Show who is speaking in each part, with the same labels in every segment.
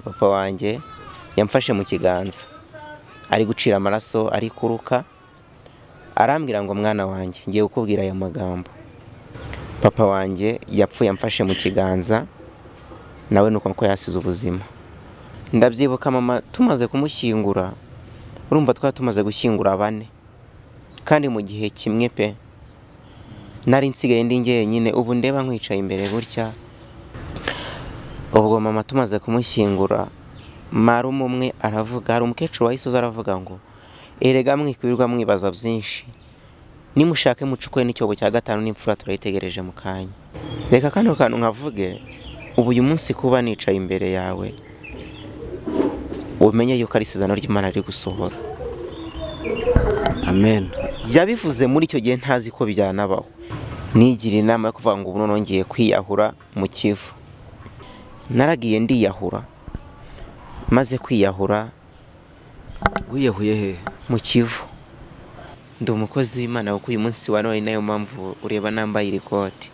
Speaker 1: Papa wanjye yamfashe mu kiganza ari gucira amaraso, ari kuruka, arambwira ngo: "Mwana wanjye, ngiye kukubwira aya magambo." Papa wanjye yapfuye amfashe mu kiganza, nawe nuko ko yasize ubuzima. Ndabyibuka, mama tumaze kumushyingura, urumva twari tumaze gushyingura bane kandi mu gihe kimwe pe. Nari nsigaye ndi njyenyine, ubu ndeba nkwicaye imbere gutya. Ubwo mama tumaze kumushyingura, marume umwe aravuga, hari umukecuru wahise uza aravuga ngo: "Erega mwikwirirwa mwibaza byinshi, nimushake mucukure n'icyobo cya gatanu, n'imfura turayitegereje mu kanya." Reka kano kantu nkavuge. Ubu uyu munsi kuba nicaye imbere yawe, umenye yuko ari isezerano ry'Imana riri gusohora.
Speaker 2: Amen.
Speaker 1: Yabivuze muri icyo gihe ntazi ko byanabaho. Nigira inama yo kuvuga ngo ubu noneho ngiye kwiyahura mu Kivu. Naragiye ndiyahura. Maze kwiyahura,
Speaker 2: Wiyahuye he?
Speaker 1: Mu Kivu. Ndi umukozi w'Imana, kuko uyu munsi wa none nayo mpamvu ureba nambaye iri koti.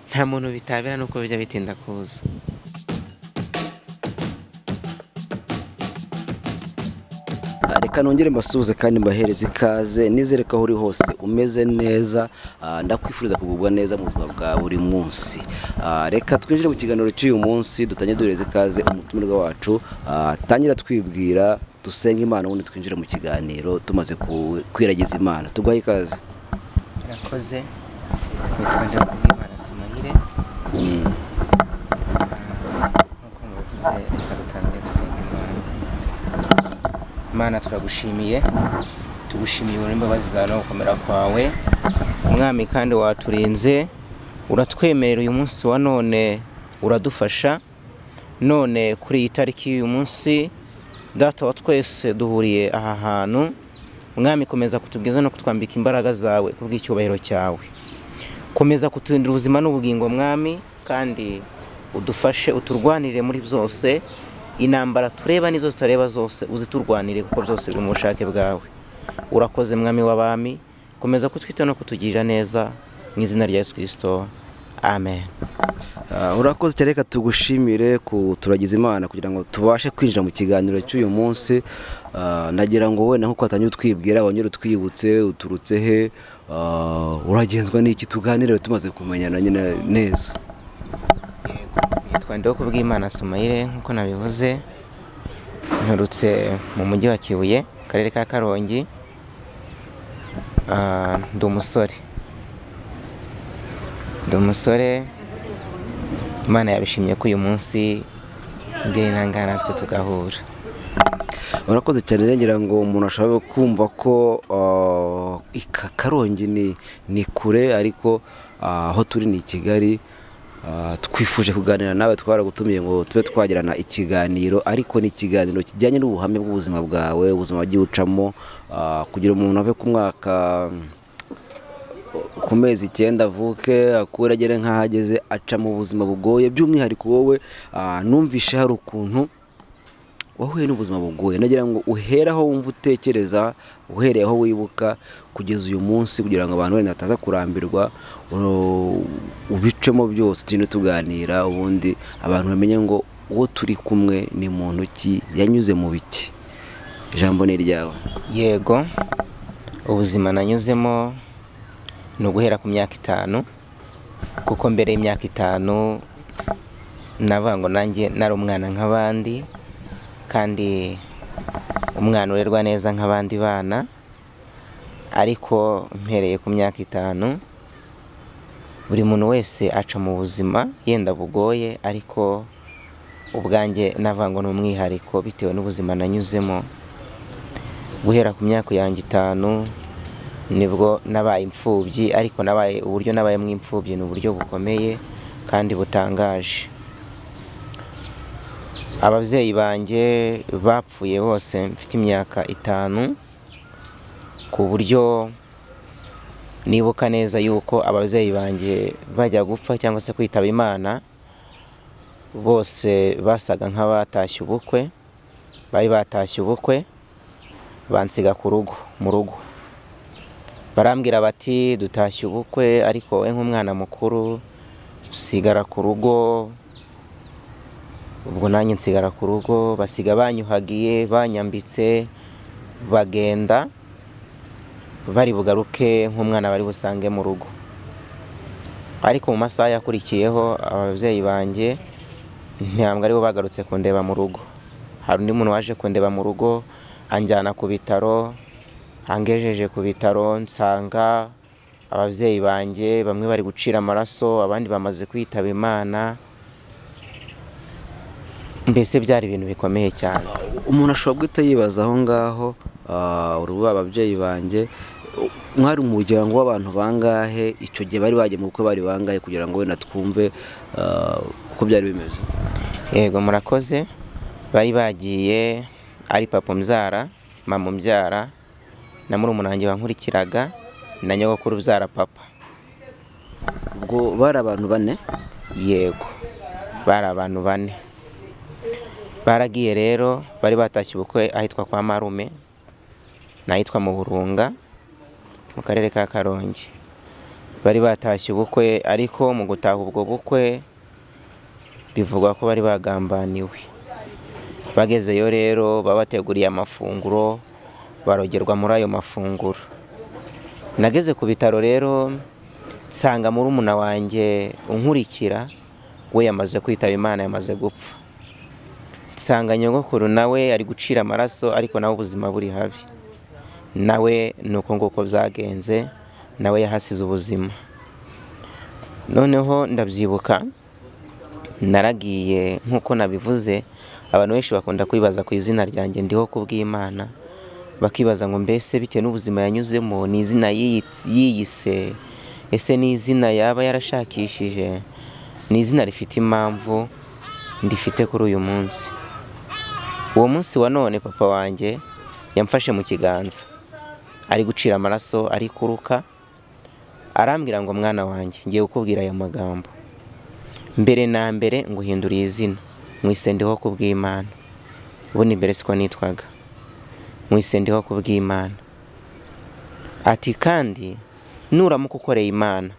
Speaker 1: Nta muntu bitabera nuko bijya bitinda kuza.
Speaker 2: Reka nongere mbasuhuze kandi mbahereze ikaze. Nizere ko aho uri hose umeze neza. Ndakwifuriza kugubwa neza mu buzima bwa buri munsi. Reka twinjire mu kiganiro cy'uyu munsi, dutangire duhereza ikaze umutumirwa wacu. Tangira twibwira, dusenga Imana, ubundi twinjire mu kiganiro tumaze kwiragiza Imana. Tuguhaye ikaze.
Speaker 1: Murakoze. Nitwa Ndakubwimana Sumayire. Nk'uko mubivuze, reka dutangire dusenga Imana. Imana, turagushimiye, tugushimiye ubuntu n'imbabazi zawe no gukomera kwawe, Mwami, kandi waturinze, uratwemerera uyu munsi wa none, uradufasha. None kuri iyi tariki y'uyu munsi, Data wa twese, duhuriye aha hantu. Mwami, komeza kutubwiza no kutwambika imbaraga zawe kubw'icyubahiro cyawe. Komeza kuturindira ubuzima n'ubugingo, Mwami, kandi udufashe, uturwanire muri byose. Intambara tureba n'izo tutareba zose, uziturwanire, kuko byose biri mu bushake bwawe. Urakoze, Mwami w'abami. Komeza kutwita no kutugirira neza, mu izina rya Yesu Kirisito, amen.
Speaker 2: Urakoze cyane. Reka tugushimire kuturagiza Imana kugira ngo tubashe kwinjira mu kiganiro cy'uyu munsi. Nagira ngo wenda nk'uko watangiye utwibwira, wongere utwibutse: uturutse he, uragenzwa n'iki? Tuganire tumaze kumenyana nyine neza.
Speaker 1: Nitwa Ndihokubwimana Sumayire, nk'uko nabivuze. Nturutse mu mujyi wa Kibuye, akarere ka Karongi. Ndi umusore, ndi umusore. Imana yabishimye ko uyu munsi ngera intangana natwe tugahura.
Speaker 2: Urakoze cyane. Rero ngira ngo umuntu ashobora kumva ko Karongi ni kure, ariko aho turi ni i Kigali. Twifuje kuganira nawe, twaragutumiye ngo tube twagirana ikiganiro, ariko ni ikiganiro kijyanye n'ubuhamya bw'ubuzima bwawe, ubuzima wagiye ucamo, kugira umuntu ave ku mwaka, ku mezi 9 avuke, akure, agere nk'aho ageze, aca mu buzima bugoye. By'umwihariko wowe, numvishe hari ukuntu wahuye n'ubuzima bugoye. Nagira ngo uhere aho wumva utekereza, uhereye aho wibuka kugeza uyu munsi, kugira ngo abantu wenda bataza kurambirwa, ubicemo byose, tugende tuganira, ubundi abantu bamenye ngo uwo turi kumwe ni muntu ki, yanyuze mu biki. Ijambo ni iryawe.
Speaker 1: Yego, ubuzima nanyuzemo ni uguhera ku myaka 5, kuko mbere y'imyaka 5 navuga ngo nanjye nari umwana nk'abandi, kandi umwana urerwa neza nk'abandi bana. Ariko mpereye ku myaka 5, buri muntu wese aca mu buzima yenda bugoye, ariko ubwanjye navuga ngo ni umwihariko bitewe n'ubuzima nanyuzemo. Guhera ku myaka yanjye 5 nibwo nabaye imfubyi, ariko nabaye, uburyo nabayemo imfubyi ni uburyo bukomeye kandi butangaje. Ababyeyi banjye bapfuye bose mfite imyaka 5, ku buryo nibuka neza yuko ababyeyi banjye bajya gupfa cyangwa se kwitaba Imana, bose basaga nk'abatashye ubukwe, bari batashye ubukwe, bansiga ku rugo, mu rugo. Barambwira bati: "Dutashye ubukwe, ariko wowe nk'umwana mukuru usigara ku rugo." Ubwo nanjye nsigara ku rugo, basiga banyuhagiye, banyambitse, bagenda bari bugaruke nk'umwana bari busange mu rugo. Ariko mu masaha yakurikiyeho ababyeyi banjye ntabwo aribo bagarutse kundeba mu rugo. Hari undi muntu waje kundeba mu rugo, anjyana ku bitaro, angejeje ku bitaro nsanga ababyeyi banjye bamwe bari gucira amaraso, abandi bamaze kwitaba Imana. Mbese byari ibintu bikomeye cyane.
Speaker 2: Umuntu ashobora guhita yibaza aho ngaho, urubu ababyeyi banjye mwari umuryango w'abantu bangahe icyo gihe bari bagiye mu bukwe, bari bangahe, kugira ngo wenda twumve uko byari bimeze?
Speaker 1: Yego, murakoze. Bari bagiye ari papa umbyara, mama umbyara, na murumuna wanjye wankurikiraga, na nyogokuru ubyara papa.
Speaker 2: Ubwo bari abantu bane?
Speaker 1: Yego, bari abantu bane. Baragiye rero, bari batashye ubukwe ahitwa kwa marume n'ahitwa mu Burunga mu karere ka Karongi. Bari batashye ubukwe, ariko mu gutaha ubwo bukwe bivugwa ko bari bagambaniwe. Bagezeyo rero babateguriye amafunguro, barogerwa muri ayo mafunguro. Nageze ku bitaro rero nsanga murumuna wanjye unkurikira we yamaze kwitaba Imana, yamaze gupfa. Nsanga nyogokuru nawe ari gucira amaraso, ariko nawe ubuzima buri habi. Nawe ni uko nguko byagenze, nawe yahasize ubuzima. Noneho ndabyibuka naragiye nk'uko nabivuze, abantu benshi bakunda kwibaza ku izina ryanjye Ndiho Kubw'Imana, bakibaza ngo mbese bitewe n'ubuzima yanyuzemo ni izina yiyise, ese ni izina yaba yarashakishije? Ni izina rifite impamvu ndifite kuri uyu munsi. Uwo munsi wa none papa wanjye yamfashe mu kiganza ari gucira amaraso, ari kuruka, arambwira ngo mwana wanjye, ngiye kukubwira aya magambo. Mbere na mbere nguhinduriye izina, nkwise Ndiho Kubw'Imana. Ubundi mbere siko nitwaga, nkwise Ndiho Kubw'Imana. Ati kandi nuramuka ukoreye Imana,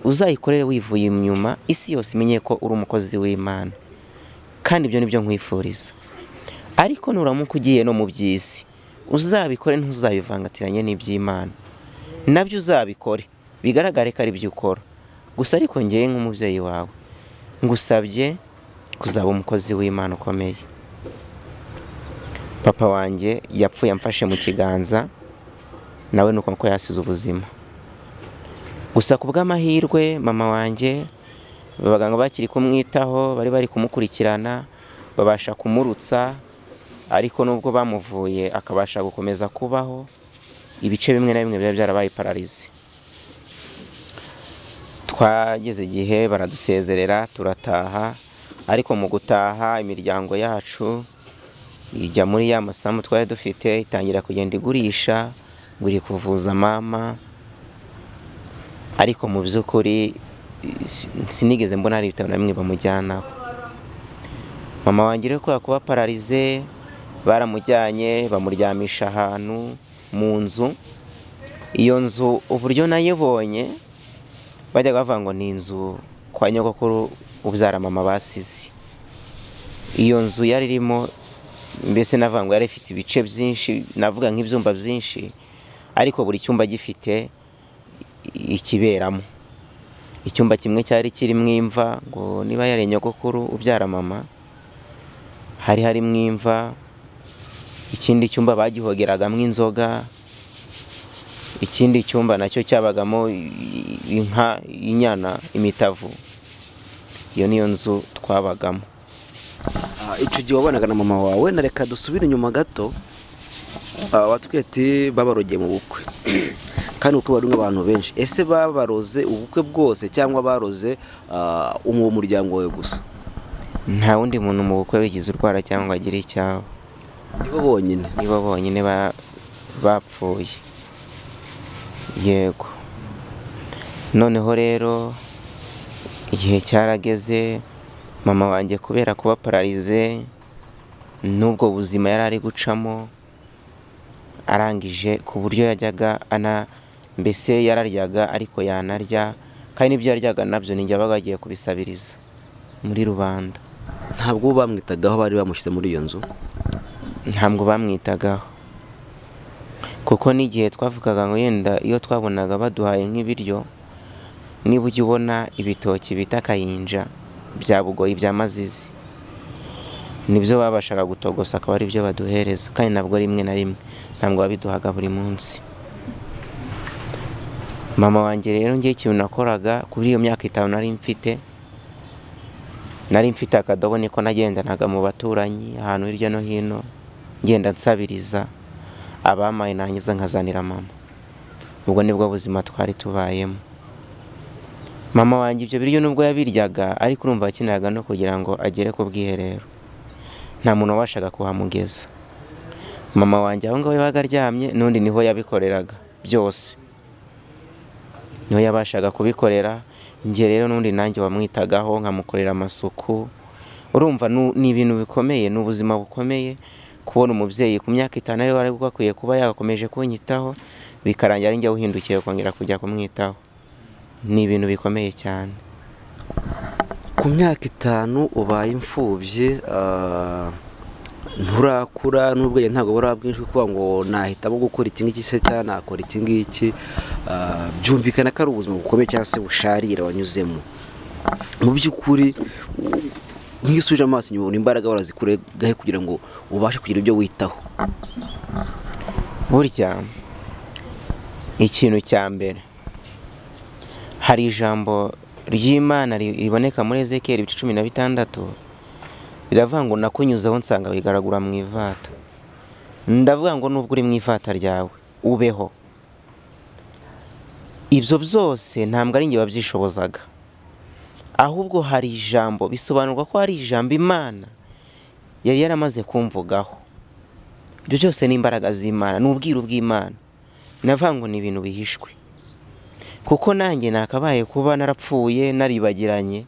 Speaker 1: uzayikorere wivuye inyuma, isi yose imenye ko uri umukozi w'Imana, kandi ibyo nibyo nkwifuriza. Ariko nuramuka ugiye no mu by'isi, uzabikore ntuzabivangatiranye n'iby'Imana, nabyo uzabikore bigaragare ko ari byo ukora gusa. Ariko ngewe nk'umubyeyi wawe ngusabye kuzaba umukozi w'Imana ukomeye. Papa wanjye yapfuye amfashe mu kiganza, nawe nuko ko yasize ubuzima. Gusa ku bw'amahirwe mama wanjye abaganga bakiri kumwitaho, bari bari kumukurikirana, babasha kumurutsa, ariko nubwo bamuvuye akabasha gukomeza kubaho, ibice bimwe na bimwe byari byarabaye pararize. Twageze igihe baradusezerera turataha, ariko mu gutaha imiryango yacu ijya muri ya masambu twari dufite, itangira kugenda igurisha ngo iri kuvuza mama, ariko mu by'ukuri sinigeze mbona hari ibitaro na bimwe bamujyanaho. Mama wanjye rero kubera kuba pararize, baramujyanye bamuryamisha ahantu mu nzu. Iyo nzu uburyo nayibonye, bajyaga bavuga ngo ni inzu kwa nyogokuru ubyara mama basize. Iyo nzu yari irimo, mbese navuga ngo yari ifite ibice byinshi, navuga nk'ibyumba byinshi, ariko buri cyumba gifite ikiberamo. Icyumba kimwe cyari kirimo imva, ngo niba yari nyogokuru ubyara mama, hari harimo imva. Ikindi cyumba bagihogeragamo inzoga, ikindi cyumba nacyo cyabagamo inka, inyana, imitavu. Iyo niyo nzu twabagamo.
Speaker 2: Icyo gihe wabanaga na mama wawe? Na reka dusubire inyuma gato. Watubwiye ati babarogeye mu bukwe, kandi ubukwe bari abantu benshi. Ese babaroze ubukwe bwose cyangwa baroze uwo muryango wawe gusa?
Speaker 1: Nta wundi muntu mu bukwe wigize urwara cyangwa agire icyaba.
Speaker 2: Nibo bonyine?
Speaker 1: Nibo bonyine bapfuye, yego. Noneho rero igihe cyarageze, mama wanjye kubera kuba pararize n'ubwo buzima yari ari gucamo, arangije ku buryo yajyaga ana mbese yararyaga ariko yanarya, kandi n'ibyo yaryaga nabyo ni njye wabaga agiye kubisabiriza muri rubanda.
Speaker 2: Ntabwo bamwitagaho, bari bamushyize muri iyo nzu?
Speaker 1: Ntabwo bamwitagaho, kuko n'igihe twavugaga ngo yenda iyo twabonaga baduhaye nk'ibiryo, niba ujya ubona ibitoki bita kayinja bya bugoyi bya mazizi, nibyo babashaga gutogosa akaba ari byo baduhereza, kandi nabwo rimwe na rimwe ntabwo babiduhaga buri munsi. Mama wanjye rero, ngewe ikintu nakoraga kuri iyo myaka 5 nari mfite, nari mfite akadobo, niko nagendanaga mu baturanyi ahantu hirya no hino, ngenda nsabiriza abamaye, nangiza nkazanira mama. Ubwo nibwo buzima twari tubayemo. Mama wanjye ibyo biryo nubwo yabiryaga, ariko urumva yakeneraga no kugira ngo agere ku bwiherero, nta muntu wabashaga kuhamugeza. Mama wanjye aho ngaho yabaga aryamye, n'undi niho yabikoreraga byose, niho yabashaga kubikorera. Njye rero n'undi nanjye wamwitagaho, nkamukorera amasuku. Urumva ni ibintu bikomeye, ni ubuzima bukomeye kubona umubyeyi ku myaka 5 ariwe wari akwiye kuba yagakomeje kunyitaho, bikarangira ari njye uhindukiye kongera kujya kumwitaho. Ni ibintu bikomeye cyane.
Speaker 2: Ku myaka 5 ubaye imfubyi, nturakura n'ubwenge ntabwo buriya bwinshi kuvuga ngo nahitamo gukora iki ngiki se cyangwa nakora iki ngiki. Byumvikana ko ari ubuzima bukomeye cyangwa se busharira wanyuzemo. Mu by'ukuri, nk'iyo usubije amaso inyuma, ubona imbaraga warazikuye gahe kugira ngo ubashe kugira ibyo witaho?
Speaker 1: Burya ikintu cya mbere, hari ijambo ry'Imana riboneka muri Ezekiyeli ibice 16, riravuga ngo nakunyuzeho nsanga wigaragura mu ivata. Ndavuga ngo nubwo uri mu ivata ryawe ubeho. Ibyo byose ntabwo ari njye wabyishobozaga, ahubwo hari ijambo, bisobanurwa ko hari ijambo Imana yari yaramaze kumvugaho. Ibyo byose ni imbaraga z'Imana, ni ubwiru bw'Imana. Navuga ngo ni ibintu bihishwe, kuko nanjye nakabaye kuba narapfuye naribagiranye,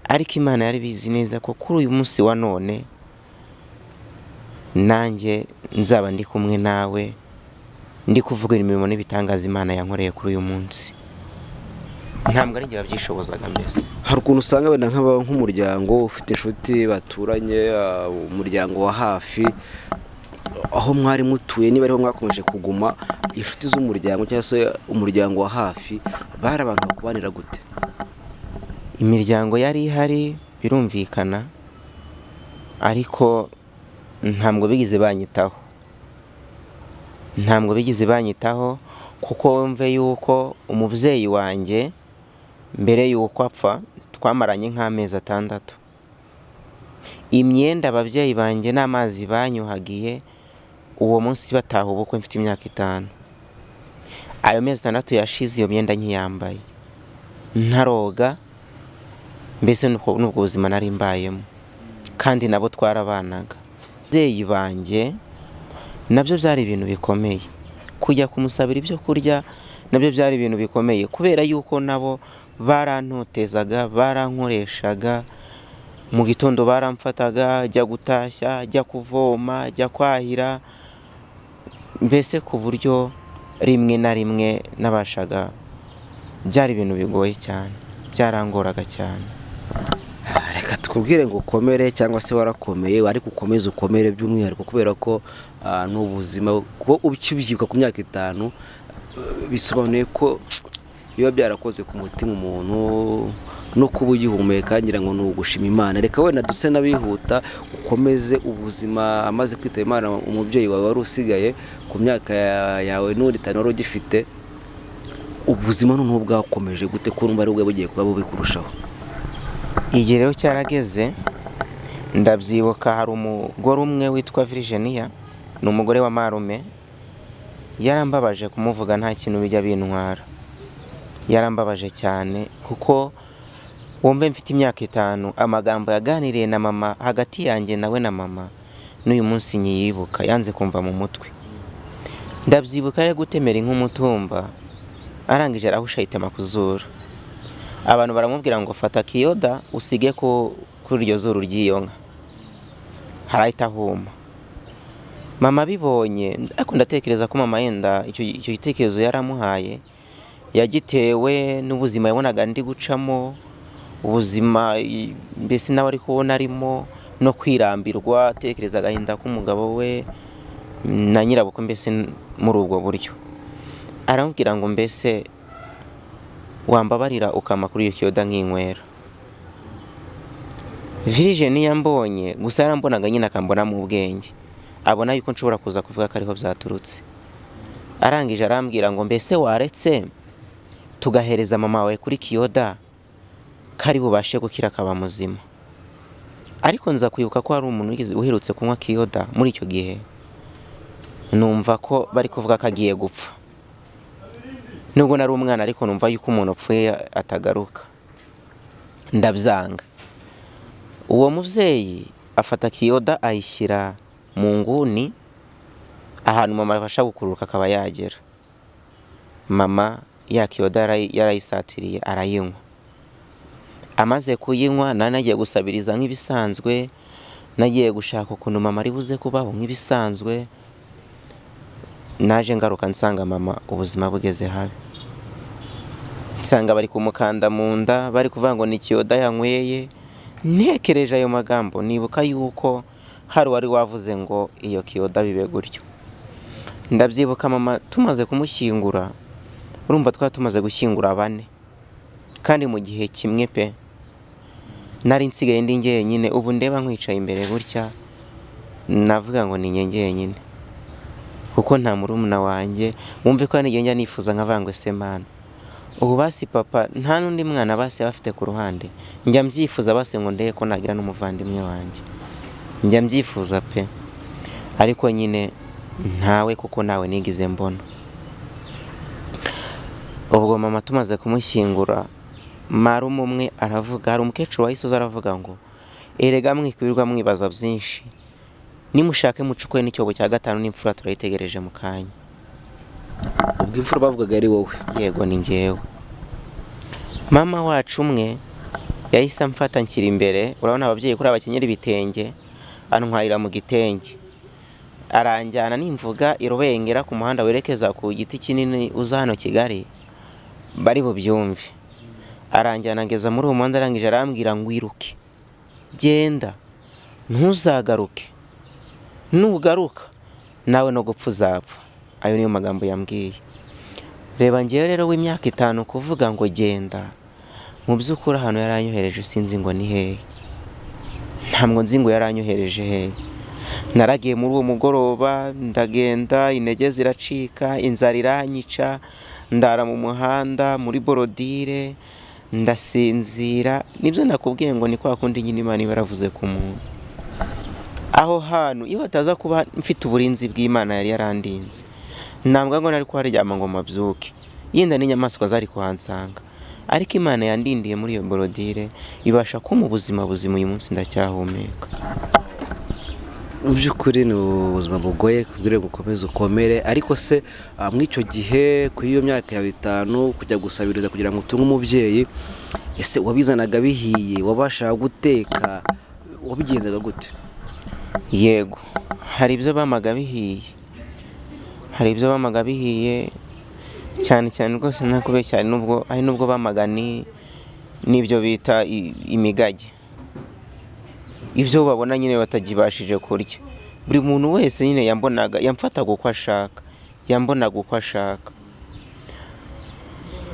Speaker 1: ariko Imana yari bizi neza ko kuri uyu munsi wa none nanjye nzaba ndi kumwe nawe, ndi kuvuga imirimo n'ibitangaza Imana yankoreye kuri uyu munsi. Ntabwo ari njye wabyishobozaga mbese.
Speaker 2: Hari ukuntu usanga wenda nk'umuryango ufite inshuti baturanye, umuryango wa hafi aho mwari mutuye, niba ariho mwakomeje kuguma, inshuti z'umuryango cyangwa se umuryango wa hafi bari abantu bakubanira gute?
Speaker 1: Imiryango yari ihari birumvikana, ariko ntabwo bigeze banyitaho, ntabwo bigeze banyitaho, kuko wumve yuko umubyeyi wanjye mbere yuko apfa twamaranye nk'amezi 6. Imyenda ababyeyi banjye n'amazi banyuhagiye uwo munsi bataha ubukwe mfite imyaka 5, ayo mezi 6 yashize iyo myenda nkiyambaye, ntaroga, mbese n'ubwo buzima nari mbayemo, kandi nabo twarabanaga. Ababyeyi banjye nabyo byari ibintu bikomeye, kujya kumusabira ibyo kurya nabyo byari ibintu bikomeye, kubera yuko nabo barantotezaga, barankoreshaga. Mu gitondo baramfataga, jya gutashya, jya kuvoma, jya kwahira, mbese ku buryo rimwe na rimwe nabashaga, byari ibintu bigoye cyane, byarangoraga cyane.
Speaker 2: Reka tukubwire ngo ukomere cyangwa se warakomeye, ariko ukomeze ukomere by'umwihariko, kubera ko ni ubuzima kuba ukibyibuka ku myaka 5, bisobanuye ko biba byarakoze ku mutima umuntu, no kuba ugihumeka ngira ngo ni ugushima Imana. Reka wenda duse n'abihuta, ukomeze ubuzima. Amaze kwitaba Imana umubyeyi wawe wari usigaye ku myaka yawe n'undi 5 wari ugifite, ubuzima noneho bwakomeje gute ko numva ari bwo bugiye kuba bubi kurushaho?
Speaker 1: Igihe rero cyarageze, ndabyibuka hari umugore umwe witwa Virginia, ni umugore wa marume, yarambabaje kumuvuga nta kintu bijya bintwara, yarambabaje cyane, kuko wumve mfite imyaka 5, amagambo yaganiriye na mama hagati yanjye nawe na mama n'uyu munsi nyiyibuka, yanze kumva mu mutwe. Ndabyibuka ari gutemera inka umutumba, arangije arahusha ayitema ku zuru. Abantu baramubwira ngo fata kiyoda usige kuri iryo zuru ry'iyo nka, harahita ahuma. Mama abibonye, ariko ndatekereza ko mama yenda icyo gitekerezo yaramuhaye yagitewe n'ubuzima yabonaga ndi gucamo, Ubuzima mbese nawe ari kubona arimo no kwirambirwa, atekereza agahinda k'umugabo we na nyirabukwe, mbese muri ubwo buryo aramubwira ngo: "Mbese wambabarira ukama kuri iyo kiyoda nkinywera?" Virgin yambonye gusa, yarambonaga nyine akambonamo ubwenge, abona yuko nshobora kuza kuvuga ko ariho byaturutse. Arangije arambwira ngo: "Mbese waretse tugahereza mama wawe kuri kiyoda, kari bubashe gukira akaba muzima?" Ariko nza kwibuka ko hari umuntu wigeze uherutse kunywa kiyoda muri icyo gihe, numva ko bari kuvuga ko agiye gupfa. Nubwo nari umwana, ariko numva yuko umuntu upfuye atagaruka, ndabyanga. Uwo mubyeyi afata kiyoda ayishyira mu nguni ahantu mama abasha gukururuka akaba yagera. Mama ya kiyoda yarayisatiriye, arayinywa. Amaze kuyinywa, nari nagiye gusabiriza nk'ibisanzwe, nagiye gushaka ukuntu mama ari buze kubaho nk'ibisanzwe. Naje ngaruka nsanga mama ubuzima bugeze habi, nsanga bari kumukanda mu nda, bari kuvuga ngo ni kiyoda yanyweye. Ntekereje ayo magambo, nibuka yuko hari uwari wavuze ngo iyo kiyoda bibe gutyo. Ndabyibuka, mama tumaze kumushyingura, urumva twari tumaze gushyingura bane kandi mu gihe kimwe pe. Nari nsigaye ndi njyenyine. Ubu ndeba nkwicaye imbere gutya, navuga ngo ni njye njyenyine, kuko nta murumuna wanjye. Wumve ko n'igihe njya nifuza nkavuga ngo: "Ese Mana, ubu basi papa nta n'undi mwana basi yaba afite ku ruhande?" Njya mbyifuza basi ngo ndebe ko nagira n'umuvandimwe wanjye, njya mbyifuza pe, ariko nyine ntawe, kuko nawe nigize mbona. Ubwo mama tumaze kumushyingura, marume umwe aravuga, hari umukecuru wahise uza aravuga ngo: "Erega mwikwirirwa mwibaza byinshi, nimushake mucukure n'icyobo cya gatanu, n'imfura turayitegereje mu kanya."
Speaker 2: Ubwo imfura bavugaga ari wowe?
Speaker 1: Yego, ni njyewe. Mama wacu umwe yahise amfata nshyira imbere, urabona ababyeyi kuri abakenyera ibitenge, antwarira mu gitenge, aranjyana nimvuga i Rubengera ku muhanda werekeza ku giti kinini uza hano Kigali bari bubyumve. Aranjyana ngeza muri uwo muhanda, arangije arambwira ngo: "Iruke, genda, ntuzagaruke, nugaruka nawe no gupfa uzapfa." Ayo niyo magambo yambwiye. Reba ngewe rero w'imyaka 5, kuvuga ngo genda, mu by'ukuri ahantu yaranyohereje sinzi ngo ni hehe, ntabwo nzi ngo yaranyohereje hehe. Naragiye muri uwo mugoroba, ndagenda, intege ziracika, inzara iranyica, ndara mu muhanda muri borodire, ndasinzira. Nibyo nakubwiye ngo ni kwa kundi nyine Imana iba yaravuze ku muntu. Aho hantu iyo hataza kuba mfite uburinzi bw'Imana yari yarandinze, ntabwo ngo nari kuharyama ngo mabyuke, yenda n'inyamaswa zari kuhansanga. Ariko Imana yandindiye muri iyo borodire, ibasha kumpa ubuzima buzima, uyu munsi ndacyahumeka.
Speaker 2: Mu by'ukuri ni ubuzima bugoye kugira ngo ukomeze ukomere. Ariko se muri icyo gihe, kuri iyo myaka yawe 5, kujya gusabiriza kugira ngo utunge umubyeyi, ese wabizanaga bihiye? Wabashaga guteka? Wabigenzaga gute?
Speaker 1: Yego, hari ibyo bamaga bihiye, hari ibyo bamaga bihiye cyane cyane rwose, ntakubeshya. Hari nubwo bamaga n'ibyo bita imigage, ibyo babona nyine batagibashije kurya. Buri muntu wese nyine yambonaga yamfataga uko ashaka, yambonaga uko ashaka.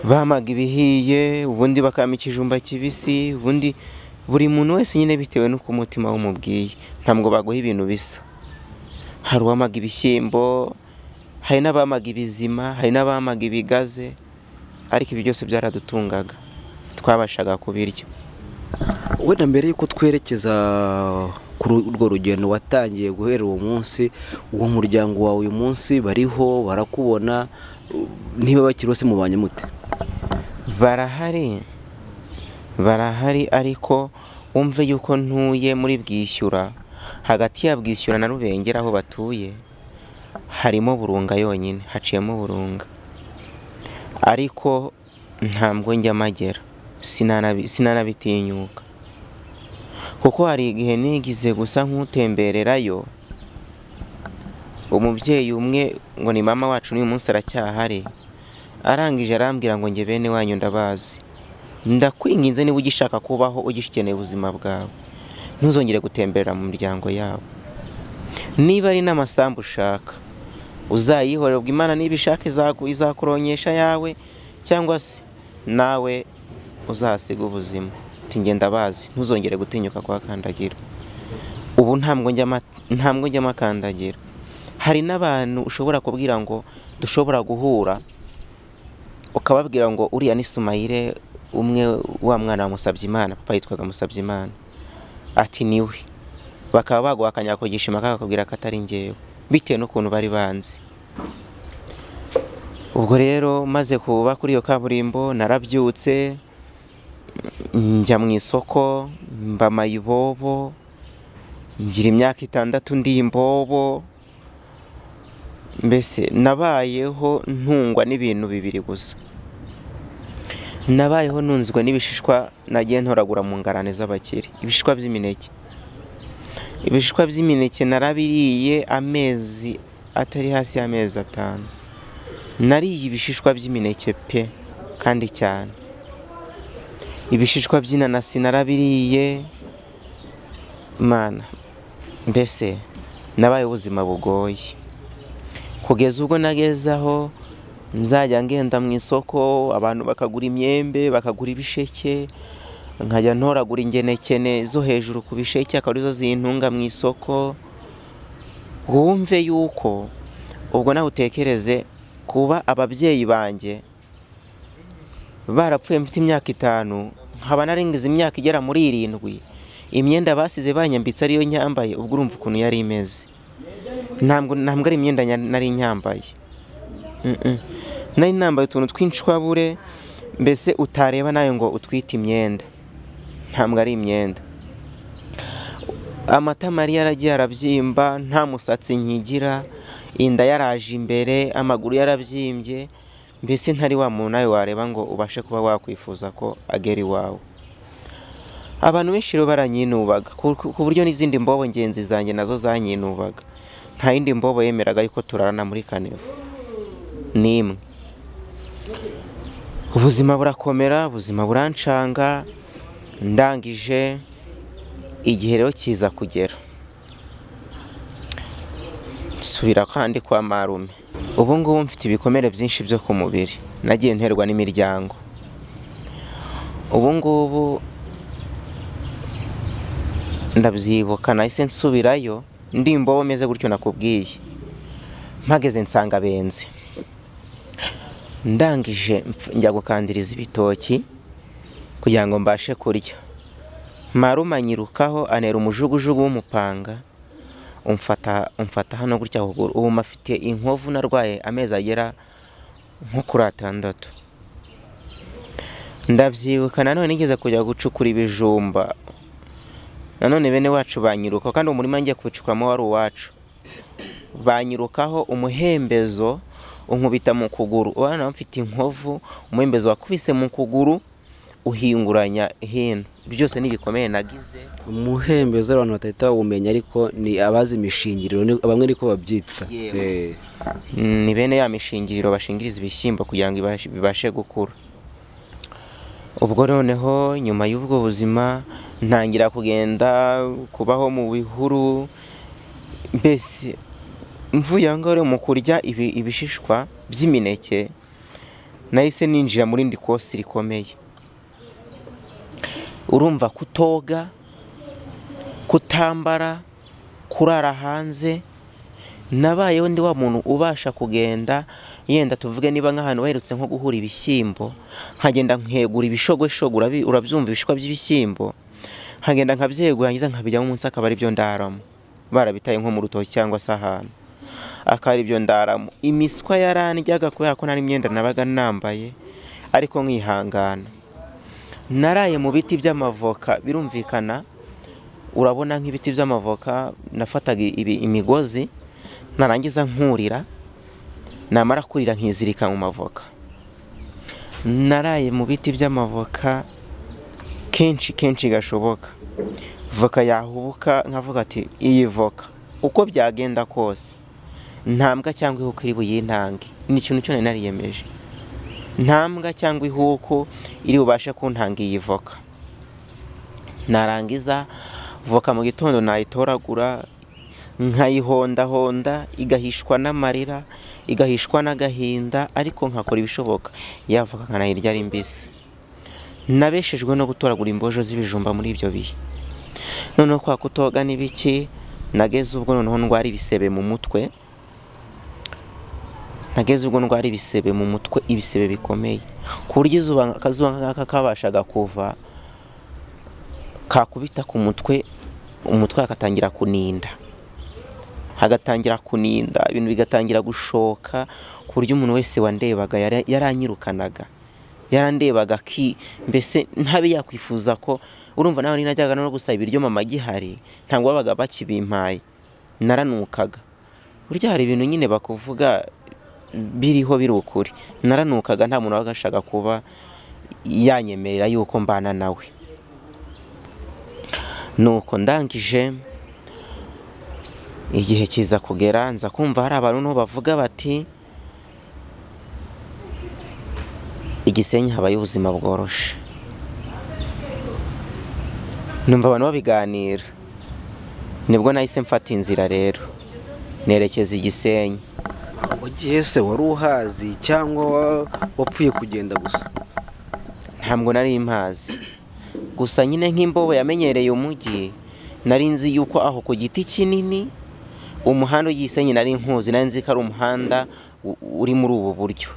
Speaker 1: Bamaga ibihiye, ubundi bakampa ikijumba kibisi, ubundi buri muntu wese nyine bitewe n'uko umutima wumubwiye. Ntabwo baguha ibintu bisa. Hari uwamaga ibishyimbo, hari n'abamaga ibizima, hari n'abamaga ibigaze, ariko ibi byose byaradutungaga, twabashaga kubirya.
Speaker 2: Wenda mbere y'uko twerekeza kuri urwo rugendo watangiye guhera uwo munsi, uwo muryango wawe uyu munsi bariho barakubona? Niba bakiri bose, mubanye mute?
Speaker 1: Barahari, barahari, ariko wumve yuko ntuye muri Bwishyura. Hagati ya Bwishyura na Rubengera aho batuye harimo Burunga yonyine, haciyemo Burunga, ariko ntabwo njya magera, sinanabitinyuka, kuko hari igihe nigize gusa nk'utembererayo. Umubyeyi umwe ngo ni mama wacu, n'uyu munsi aracyahari, arangije arambwira ngo: "Njye bene wanyu ndabazi." Ndakwinginze, niba ugishaka kubaho, ugikeneye ubuzima bwawe, ntuzongere gutemberera mu miryango yabo. Niba ari n'amasambu ushaka, uzayihorera. Ubwo Imana niba ishaka izakuronyesha yawe, cyangwa se nawe uzahasiga ubuzima. Uti ngenda bazi, ntuzongere gutinyuka kuhakandagira. Ubu ntabwo njya makandagira. Hari n'abantu ushobora kubwira ngo dushobora guhura, ukababwira ngo uriya ni Sumayire, umwe wa mwana wa Musabyimana, papa yitwaga Musabyimana, ati niwe, bakaba baguha akanyakugishima kakakubwira ko atari njyewe, bitewe n'ukuntu bari banzi. Ubwo rero maze kuba kuri iyo kaburimbo, narabyutse njya mu isoko, mba mayibobo, ngira imyaka 6 ndi imbobo. Mbese nabayeho ntungwa n'ibintu bibiri gusa. Nabayeho ntunzwe n'ibishishwa nagiye ntoragura mu ngarane z'abakire, ibishishwa by'imineke. Ibishishwa by'imineke narabiriye amezi atari hasi y'amezi 5. Nariye ibishishwa by'imineke pe, kandi cyane. Ibishishwa by'inanasi narabiriye. Mana, mbese nabaye ubuzima bugoye, kugeza ubwo nageze aho nzajya ngenda mu isoko, abantu bakagura imyembe, bakagura ibisheke, nkajya ntoragura ingenekene zo hejuru ku bisheke, akaba arizo zintunga mu isoko. Wumve yuko ubwo nawe utekereze kuba ababyeyi banjye barapfuye mfite imyaka 5, nkaba naringize imyaka igera muri 7, imyenda basize banyambitse ariyo nyambaye. Ubwo urumva ukuntu yari imeze. Ntabwo ari imyenda nari nyambaye. Nari nambaye utuntu tw'inshwabure, mbese utareba nawe ngo utwite imyenda, ntabwo ari imyenda. Amatama yari yaragiye arabyimba, nta musatsi nkigira, inda yaraje imbere, amaguru yarabyimbye, mbese ntari wa muntu nawe wareba ngo ubashe kuba wakwifuza ko agera iwawe. Abantu benshi rero baranyinubaga, ku buryo n'izindi mbobo ngenzi zanjye nazo zanyinubaga. Nta yindi mbobo yemeraga yuko turarana muri kanevu n'imwe. Ubuzima burakomera, ubuzima burancanga. Ndangije igihe rero kiza kugera, nsubira kandi kwa marume. Ubu ngubu mfite ibikomere byinshi byo ku mubiri nagiye nterwa n'imiryango. Ubu ngubu ndabyibuka, nahise nsubirayo ndi imbobo meze gutyo nakubwiye. Mpageze nsanga benze, ndangije njya gukandiriza ibitoki kugira ngo mbashe kurya. Marume anyirukaho, anera umujugujugu w'umupanga, umfata hano gutya kuguru. Ubu mafite inkovu narwaye amezi agera nko kuri 6. Ndabyibuka nanone nigeze kujya gucukura ibijumba, nanone bene wacu banyirukaho, kandi umurima ngiye kubicukuramo wari uwacu. Banyirukaho, umuhembezo unkubita mu kuguru. Urabona mfite inkovu, umuhembezo wakubise mu kuguru uhinguranya hino. Byose ni ibikomere nagize.
Speaker 2: Umuhembezo abantu batahita bawumenya, ariko ni abazi imishingiriro, bamwe niko babyita.
Speaker 1: Ni bene ya mishingiriro bashingiriza ibishyimbo kugira ngo bibashe gukura. Ubwo noneho nyuma y'ubwo buzima ntangira kugenda kubaho mu bihuru. Mbese mvuye aho ngaho mu kurya ibishishwa by'imineke, nahise ninjira muri indi kosi rikomeye. Urumva kutoga, kutambara, kurara hanze. Nabayeho ndi wa muntu ubasha kugenda, yenda tuvuge niba nk'ahantu baherutse nko guhura ibishyimbo, nkagenda nkegura ibishogoshogo, urabyumva, ibishishwa by'ibishyimbo, nkagenda nkabyegura, nrangiza nkabijyamo umunsi, akaba aribyo ndaramo, barabitaye nko mu rutoki cyangwa se ahantu, akaba aribyo ndaramo. Imiswa yarandyaga kubera ko nta n'imyenda nabaga nambaye, ariko nkihangana. Naraye mu biti by'amavoka, birumvikana, urabona nk'ibiti by'amavoka, nafataga imigozi, narangiza nkurira, namara kurira nkizirika mu mavoka. Naraye mu biti by'amavoka kenshi kenshi gashoboka. Voka yahubuka nkavuga ati iyi voka uko byagenda kose nta mbwa cyangwa ihuka iri buyintange. Ni ikintu cyo nari nariyemeje. Nta mbwa cyangwa ihuku iri bubashe kuntanga iyi voka. Narangiza voka mu gitondo nayitoragura, nkayihondahonda, igahishwa n'amarira, igahishwa n'agahinda, ariko nkakora ibishoboka ya voka nkanayirya ari mbisi. Nabeshejwe no gutoragura imbojo z'ibijumba muri ibyo bihe. Noneho kwa kutoga n'ibiki, nageze ubwo noneho ndwara ibisebe mu mutwe, nageze ubwo ndwara ibisebe mu mutwe, ibisebe bikomeye, ku buryo izuba, akazuba nk'aka kabashaga kuva kakubita ku mutwe, umutwe hagatangira kuninda, hagatangira kuninda, ibintu bigatangira gushoka, ku buryo umuntu wese wandebaga yaranyirukanaga, yarandebaga ki mbese ntabe yakwifuza ko urumva nawe najyaga no gusaba ibiryo mama agihari, ntabwo babaga bakibimpaye, naranukaga. Burya hari ibintu nyine bakuvuga biriho biri ukuri. Naranukaga, nta muntu wabaga ashaka kuba yanyemerera yuko mbana nawe. Nuko ndangije, igihe kiza kugera, nza kumva hari abantu noneho bavuga bati Igisenyi habayo ubuzima bworoshe. Numva abantu babiganira, nibwo nahise mfata inzira rero nerekeza Igisenyi.
Speaker 2: Wagiye se wari uhazi cyangwa wapfuye kugenda gusa?
Speaker 1: Ntabwo nari mpazi, gusa nyine nk'imbobo yamenyereye umujyi, nari nzi yuko aho ku giti kinini umuhanda ugiye Gisenyi nari nkuzi, nari nzi ko ari umuhanda uri muri ubu buryo,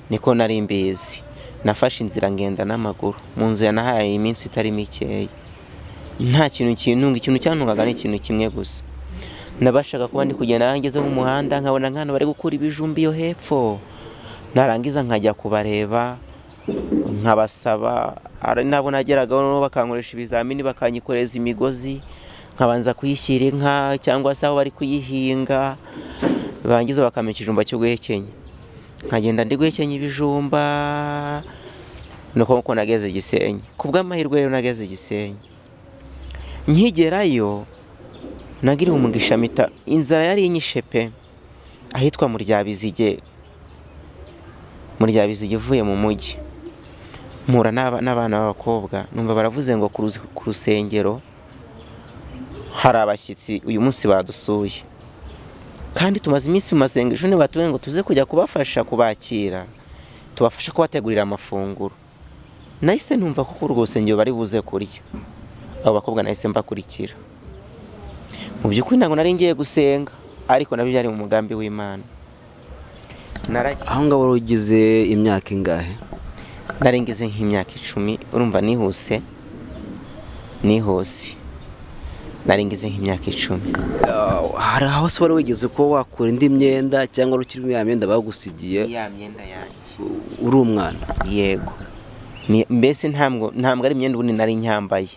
Speaker 1: niko nari mbizi. Nafashe inzira ngenda n'amaguru, mu nzira nahaye iminsi itari mikeya, nta kintu kintunga. Ikintu cyantungaga ni ikintu kimwe gusa, nabashaga kuba ndi kugenda ngeze mu muhanda nkabona nk'ahantu bari gukura ibijumba iyo hepfo, narangiza nkajya kubareba nkabasaba. Hari n'abo nageragaho bakankoresha ibizamini, bakanyikoreza imigozi, nkabanza kuyishyira inka cyangwa se aho bari kuyihinga, barangiza bakampa ikijumba cyo guhekenya, nkagenda ndi guhekenya ibijumba. Nuko nkuko nageze Gisenyi, ku bw'amahirwe rero nageze Gisenyi. Nkigerayo nagiriwe umugisha, mpita inzara yari inyishe pe, ahitwa mu Ryabizige, mu Ryabizige uvuye mu mujyi, mpura n'abana b'abakobwa, numva baravuze ngo ku rusengero hari abashyitsi uyu munsi badusuye, kandi tumaze iminsi mu masengesho, ntibatubwiye ngo tuze kujya kubafasha kubakira, tubafasha kubategurira amafunguro. Nahise numva ko kuri urwo rusengero bari buze kurya. Abo bakobwa nahise mbakurikira. Mu by'ukuri ntabwo nari ngiye gusenga, ariko nabyo byari mu mugambi w'Imana. Naragiye.
Speaker 2: Aho ngaho wari ugize imyaka ingahe?
Speaker 1: Nari ngize nk'imyaka 10, urumva nihuse, nihuse, nari ngize nk'imyaka 10.
Speaker 2: Hari aho se wari wigeze kuba wakura indi myenda cyangwa wari ukiri muri ya myenda bagusigiye?
Speaker 1: Ya myenda yanjye.
Speaker 2: Uri umwana?
Speaker 1: Yego. Mbese ntabwo ari imyenda ubundi nari nyambaye,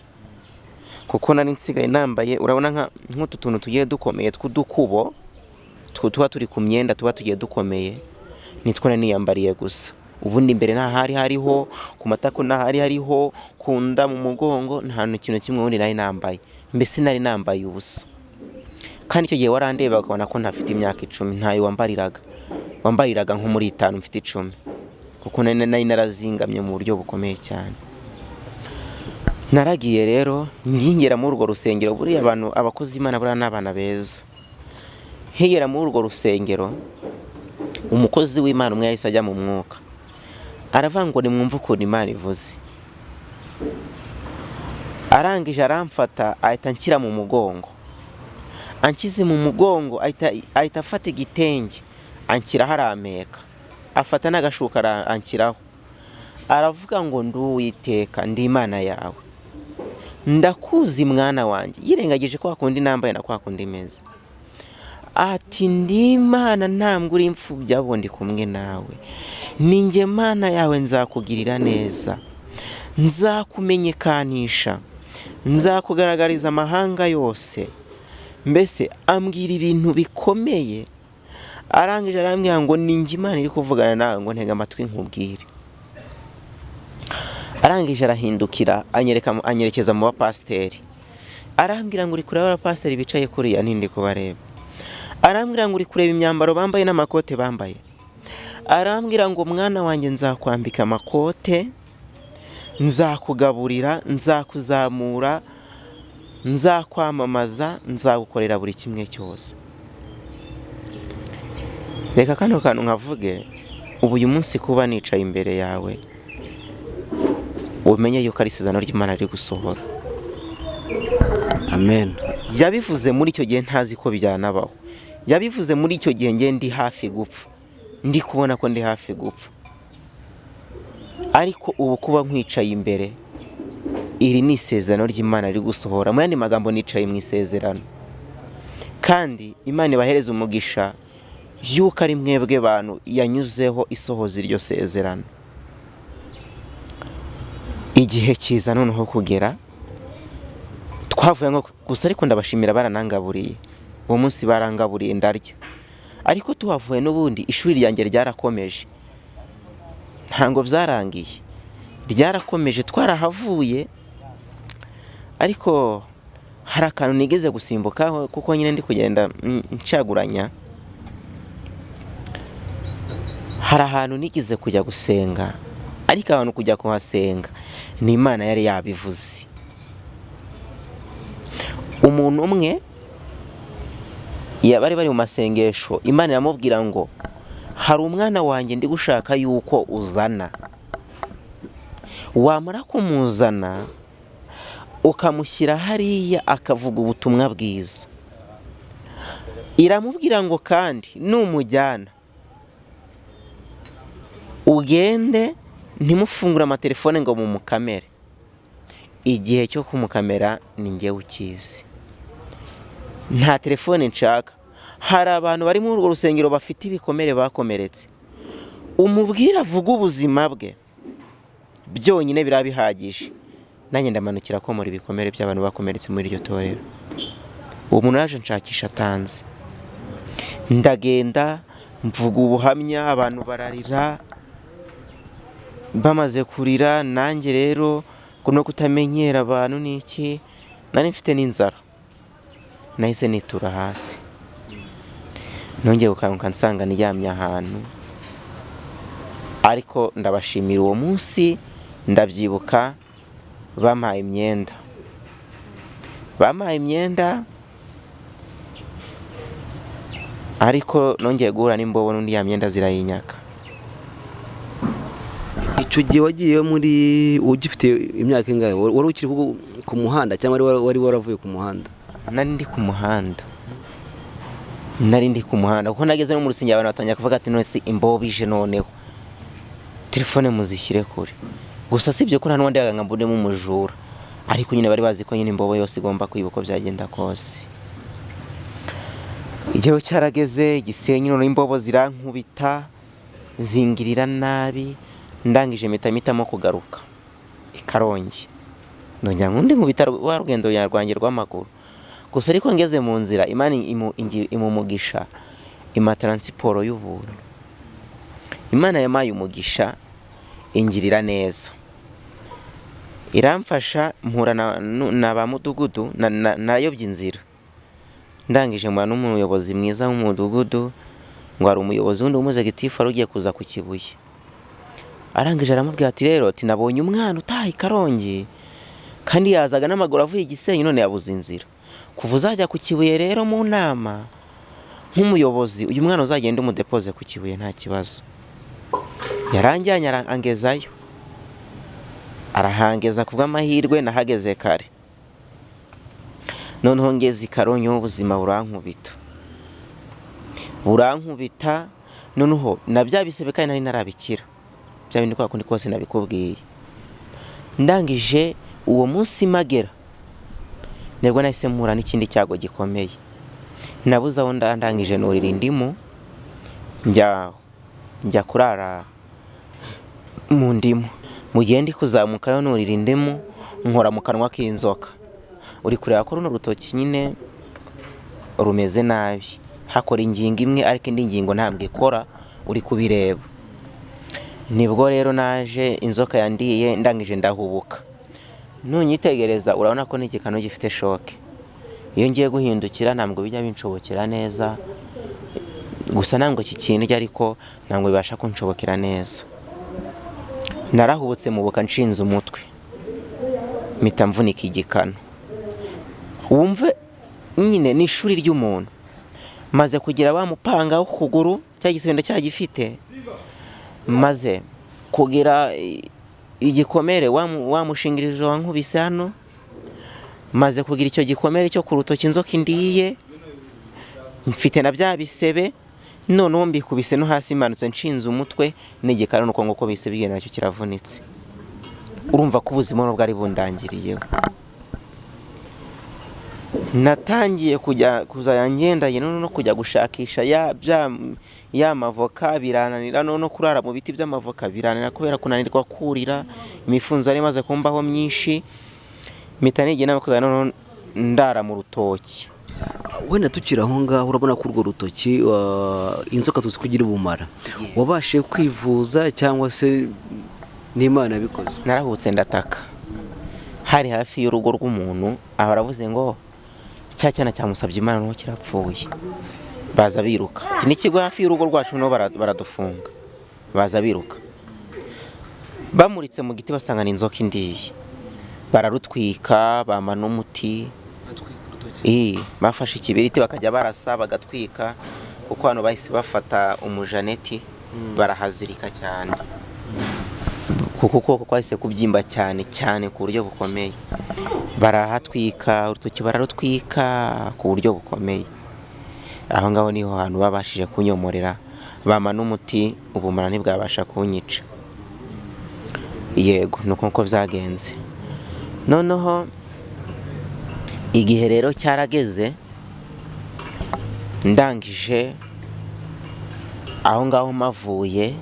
Speaker 1: kuko nari nsigaye nambaye, urabona nk'utu tuntu tugiye dukomeye tw'udukubo tuba turi ku myenda, tuba tugiye dukomeye, nitwo nari niyambariye gusa. Ubundi imbere nta hari hariho, ku matako nta hari hariho, ku nda, mu mugongo nta kintu kimwe ubundi nari nambaye, mbese nari nambaye ubusa. Kandi icyo gihe warandeba ukabona ko ntafite imyaka 10, ntayo wambariraga, wambariraga nko muri 5 mfite 10, kuko nari narazingamye mu buryo bukomeye cyane. Naragiye rero nkigera muri urwo rusengero, buriya abantu abakozi Imana buriya ni abana beza. Nkigera muri urwo rusengero, umukozi w'Imana umwe yahise ajya mu mwuka, aravuga ngo nimwumve ukuntu Imana ivuze. Arangije aramfata ahita anshyira mu mugongo, anshyize mu mugongo ahita afata igitenge anshyiraho, arampeka, afata n'agashuka anshyiraho, aravuga ngo ndi Uwiteka, ndi Imana yawe, ndakuzi mwana wanjye. Yirengagije kwa kundi nambaye na kwa kundi meze, ati ndi Imana ntabwo uri imfubyi, ahubwo ndi kumwe nawe, ni njye Mana yawe, nzakugirira neza, nzakumenyekanisha, nzakugaragariza amahanga yose. Mbese ambwira ibintu bikomeye. Arangije arambwira ngo ni njye Imana iri kuvugana nawe, ngo ntega amatwi nkubwire. Arangije arahindukira anyerekeza mu bapasiteri, arambwira ngo uri kureba abapasiteri bicaye kuriya, ntindi kubareba. Arambwira ngo uri kureba imyambaro bambaye n'amakote bambaye. Arambwira ngo mwana wanjye, nzakwambika amakote, nzakugaburira, nzakuzamura, nzakwamamaza, nzagukorera buri kimwe cyose. Reka kano kantu nkavuge. Ubu uyu munsi kuba nicaye imbere yawe, umenye yuko ari isezerano ry'Imana riri gusohora.
Speaker 2: Amen.
Speaker 1: Yabivuze muri icyo gihe ntazi ko byanabaho. Yabivuze muri icyo gihe ngiye ndi hafi gupfa, ndi kubona ko ndi hafi gupfa. Ariko ubu kuba nkwicaye imbere, iri ni isezerano ry'Imana riri gusohora. Mu yandi magambo, nicaye mu isezerano. Kandi Imana ibahereza umugisha yuko ari mwebwe bantu yanyuzeho isohoza iryo sezerano. Igihe kiza noneho kugera, twavuye nko gusa, ariko ndabashimira, baranangaburiye uwo munsi, barangaburiye ndarya. Ariko tuhavuye n'ubundi ishuri ryanjye ryarakomeje, ntabwo byarangiye, ryarakomeje. Twarahavuye, ariko hari akantu nigeze gusimbukaho, kuko nyine ndi kugenda ncaguranya. Hari ahantu nigeze kujya gusenga, ariko ahantu kujya kuhasenga ni Imana yari yabivuze. Umuntu umwe bari mu masengesho, Imana iramubwira ngo hari umwana wanjye ndi gushaka yuko uzana, wamara kumuzana ukamushyira hariya akavuga ubutumwa bwiza. Iramubwira ngo kandi numujyana ugende ntimufungure amatelefone ngo mumukamere, igihe cyo kumukamera ni njyewe ukizi, nta telefone nshaka. Hari abantu bari muri urwo rusengero bafite ibikomere, bakomeretse, umubwire avuge ubuzima bwe byonyine biraba bihagije. Nanjye ndamanukira komora ibikomere by'abantu bakomeretse muri iryo torero. Uwo muntu yaje nshakisha atanze, ndagenda mvuga ubuhamya, abantu bararira. Bamaze kurira, nanjye rero no kutamenyera abantu n'iki, nari mfite n'inzara, nahise nitura hasi. Nongeye gukanguka nsanga ndyamye ahantu. Ariko ndabashimira, uwo munsi ndabyibuka, bampaye imyenda, bampaye imyenda. Ariko nongeye guhura n'imbobo n'undi, ya myenda zirayinyaka.
Speaker 2: Icyo gihe wagiye muri ugifite imyaka ingahe? Wari ukiri ku muhanda cyangwa wari waravuye ku muhanda?
Speaker 1: Nari ndi ku muhanda, nari ndi ku muhanda, kuko nageze no mu rusengero abantu batangira kuvuga ati none se imbobo ije noneho, telefone muzishyire kure. Gusa sibyo ko nta n'uwandi ngo mbonemo umujura, ariko nyine bari bazi ko nyine imbobo yose igomba kwiba uko byagenda kose. Igihe cyarageze Gisenyi, noneho imbobo zirankubita, zingirira nabi. Ndangije mpita mpitamo kugaruka i Karongi, ndongera nkundi nkubita rwa rugendo rwanjye rw'amaguru. Gusa ariko ngeze mu nzira, Imana imuha umugisha, impa taransiporo y'ubuntu. Imana yampaye umugisha, ingirira neza, iramfasha, mpura na ba mudugudu. Nayobye inzira, ndangije mpura n'umuyobozi mwiza w'umudugudu, ngo hari umuyobozi wundi w'umuzegitifu wari ugiye kuza ku Kibuye. Arangije aramubwira ati rero ati nabonye umwana utaha i Karongi, kandi yazaga n'amaguru avuye i Gisenyi, none yabuze inzira. Kuva uzajya ku Kibuye rero mu nama nk'umuyobozi, uyu mwana uzagenda umudepoze ku Kibuye, nta kibazo. Yaranjyanye angezayo, arahangeza. Ku bw'amahirwe nahageze kare. Noneho ngeze i Karongi, ubuzima burankubita, burankubita. Noneho na bya bisebe kandi nari narabikira, bya bindi kwa kundi kose nabikubwiye. Ndangije uwo munsi magera, nibwo nahise mpura n'ikindi cyago gikomeye. Nabuze aho ndangije nurira indimu, njya kurara mu ndimu. Mu gihe ndi kuzamukayo nurira indimu, nkora mu kanwa k'inzoka. Uri kureba ko runo rutoki nyine rumeze nabi, hakora ingingo imwe ariko indi ngingo ntabwo ikora, uri kubireba. Nibwo rero naje inzoka yandiye, ndangije ndahubuka. Nunyitegereza urabona ko n'igikanu gifite shoke. Iyo ngiye guhindukira ntabwo bijya binshobokera neza. Gusa ntabwo iki kintu ariko ntabwo bibasha kunshobokera neza. Narahubutse mubuka nshinze umutwe, mpita mvunika igikanu. Wumve nyine ni ishuri ry'umuntu. Maze kugira wa mupanga wo ku kuguru, cya gisebe ndacyagifite, maze kugira igikomere wa mushingirije wankubise hano, maze kugira icyo gikomere cyo ku rutoki inzoka indiye, mfite na bya bisebe, noneho mbikubise no hasi manutse nshinze umutwe n'igikanu, nuko nguko bise bigenda nacyo kiravunitse. Urumva ko ubuzima nubwo bwari bundangiriyeho. Natangiye kujya kuzajya ngendanye no kujya gushakisha ya mavoka birananira, no kurara mu biti by'amavoka birananira kubera kunanirwa kurira imifunzo yari imaze kumbaho myinshi. Mpita nigira inama kuzajya noneho ndara mu rutoki.
Speaker 2: Wenda tukiri aho ngaho, urabona ko urwo rutoki, inzoka tuzi ko igira ubumara, wabashije kwivuza cyangwa se n'Imana yabikoze?
Speaker 1: Narahutse ndataka, hari hafi y'urugo rw'umuntu, aba aravuze ngo cya cyana cyamusabye Imana n'uwo kirapfuye. Baza biruka. Ati n'ikigo hafi y'urugo rwacu nabo baradufunga. Baza biruka, bamuritse mu giti basanga ni inzoka indiye, bararutwika, bampa n'umuti. Bafashe ikibiriti bakajya barasa bagatwika, kuko hano bahise bafata umujaneti barahazirika cyane, kuko ukuboko kwahise kubyimba cyane cyane ku buryo bukomeye. Barahatwika urutoki, bararutwika ku buryo bukomeye. Aho ngaho niho hantu babashije kunyomorera, bampa n'umuti, ubumara ntibwabasha kunyica. Yego, ni uko nguko byagenze. Noneho igihe rero cyarageze, ndangije aho ngaho mpavuye,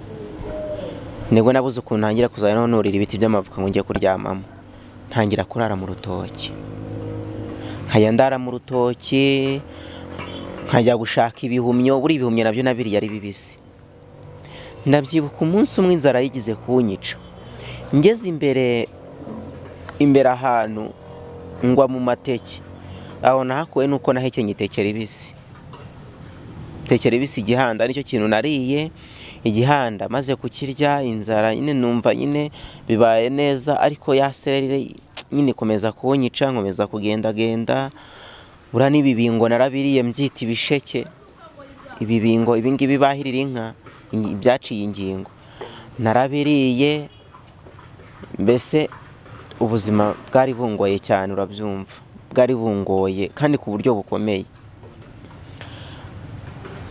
Speaker 1: nibwo nabuze ukuntu ntangira kuzajya nurira ibiti by'amavoka ngo njye kuryamamo. Ntangira kurara mu rutoki, nkajya ndara mu rutoki, nkajya gushaka ibihumyo. Buri ibihumyo nabyo nabiriye ari bibisi. Ndabyibuka umunsi umwe inzara yigize kunyica, ngeze imbere imbere ahantu ngwa mu mateke. Aho nahakuwe nuko nahekenye iteke ribisi, iteke ribisi igihanda nicyo kintu nariye. Igihanda maze kukirya, inzara nyine numva nyine bibaye neza, ariko ya sereri nyine ikomeza kunyica, nkomeza kugendagenda. Buriya n'ibibingo narabiriye mbyita ibisheke. Ibibingo ibingibi bahirira inka byaciye ingingo, narabiriye. Mbese ubuzima bwari bungoye cyane, urabyumva, bwari bungoye kandi ku buryo bukomeye.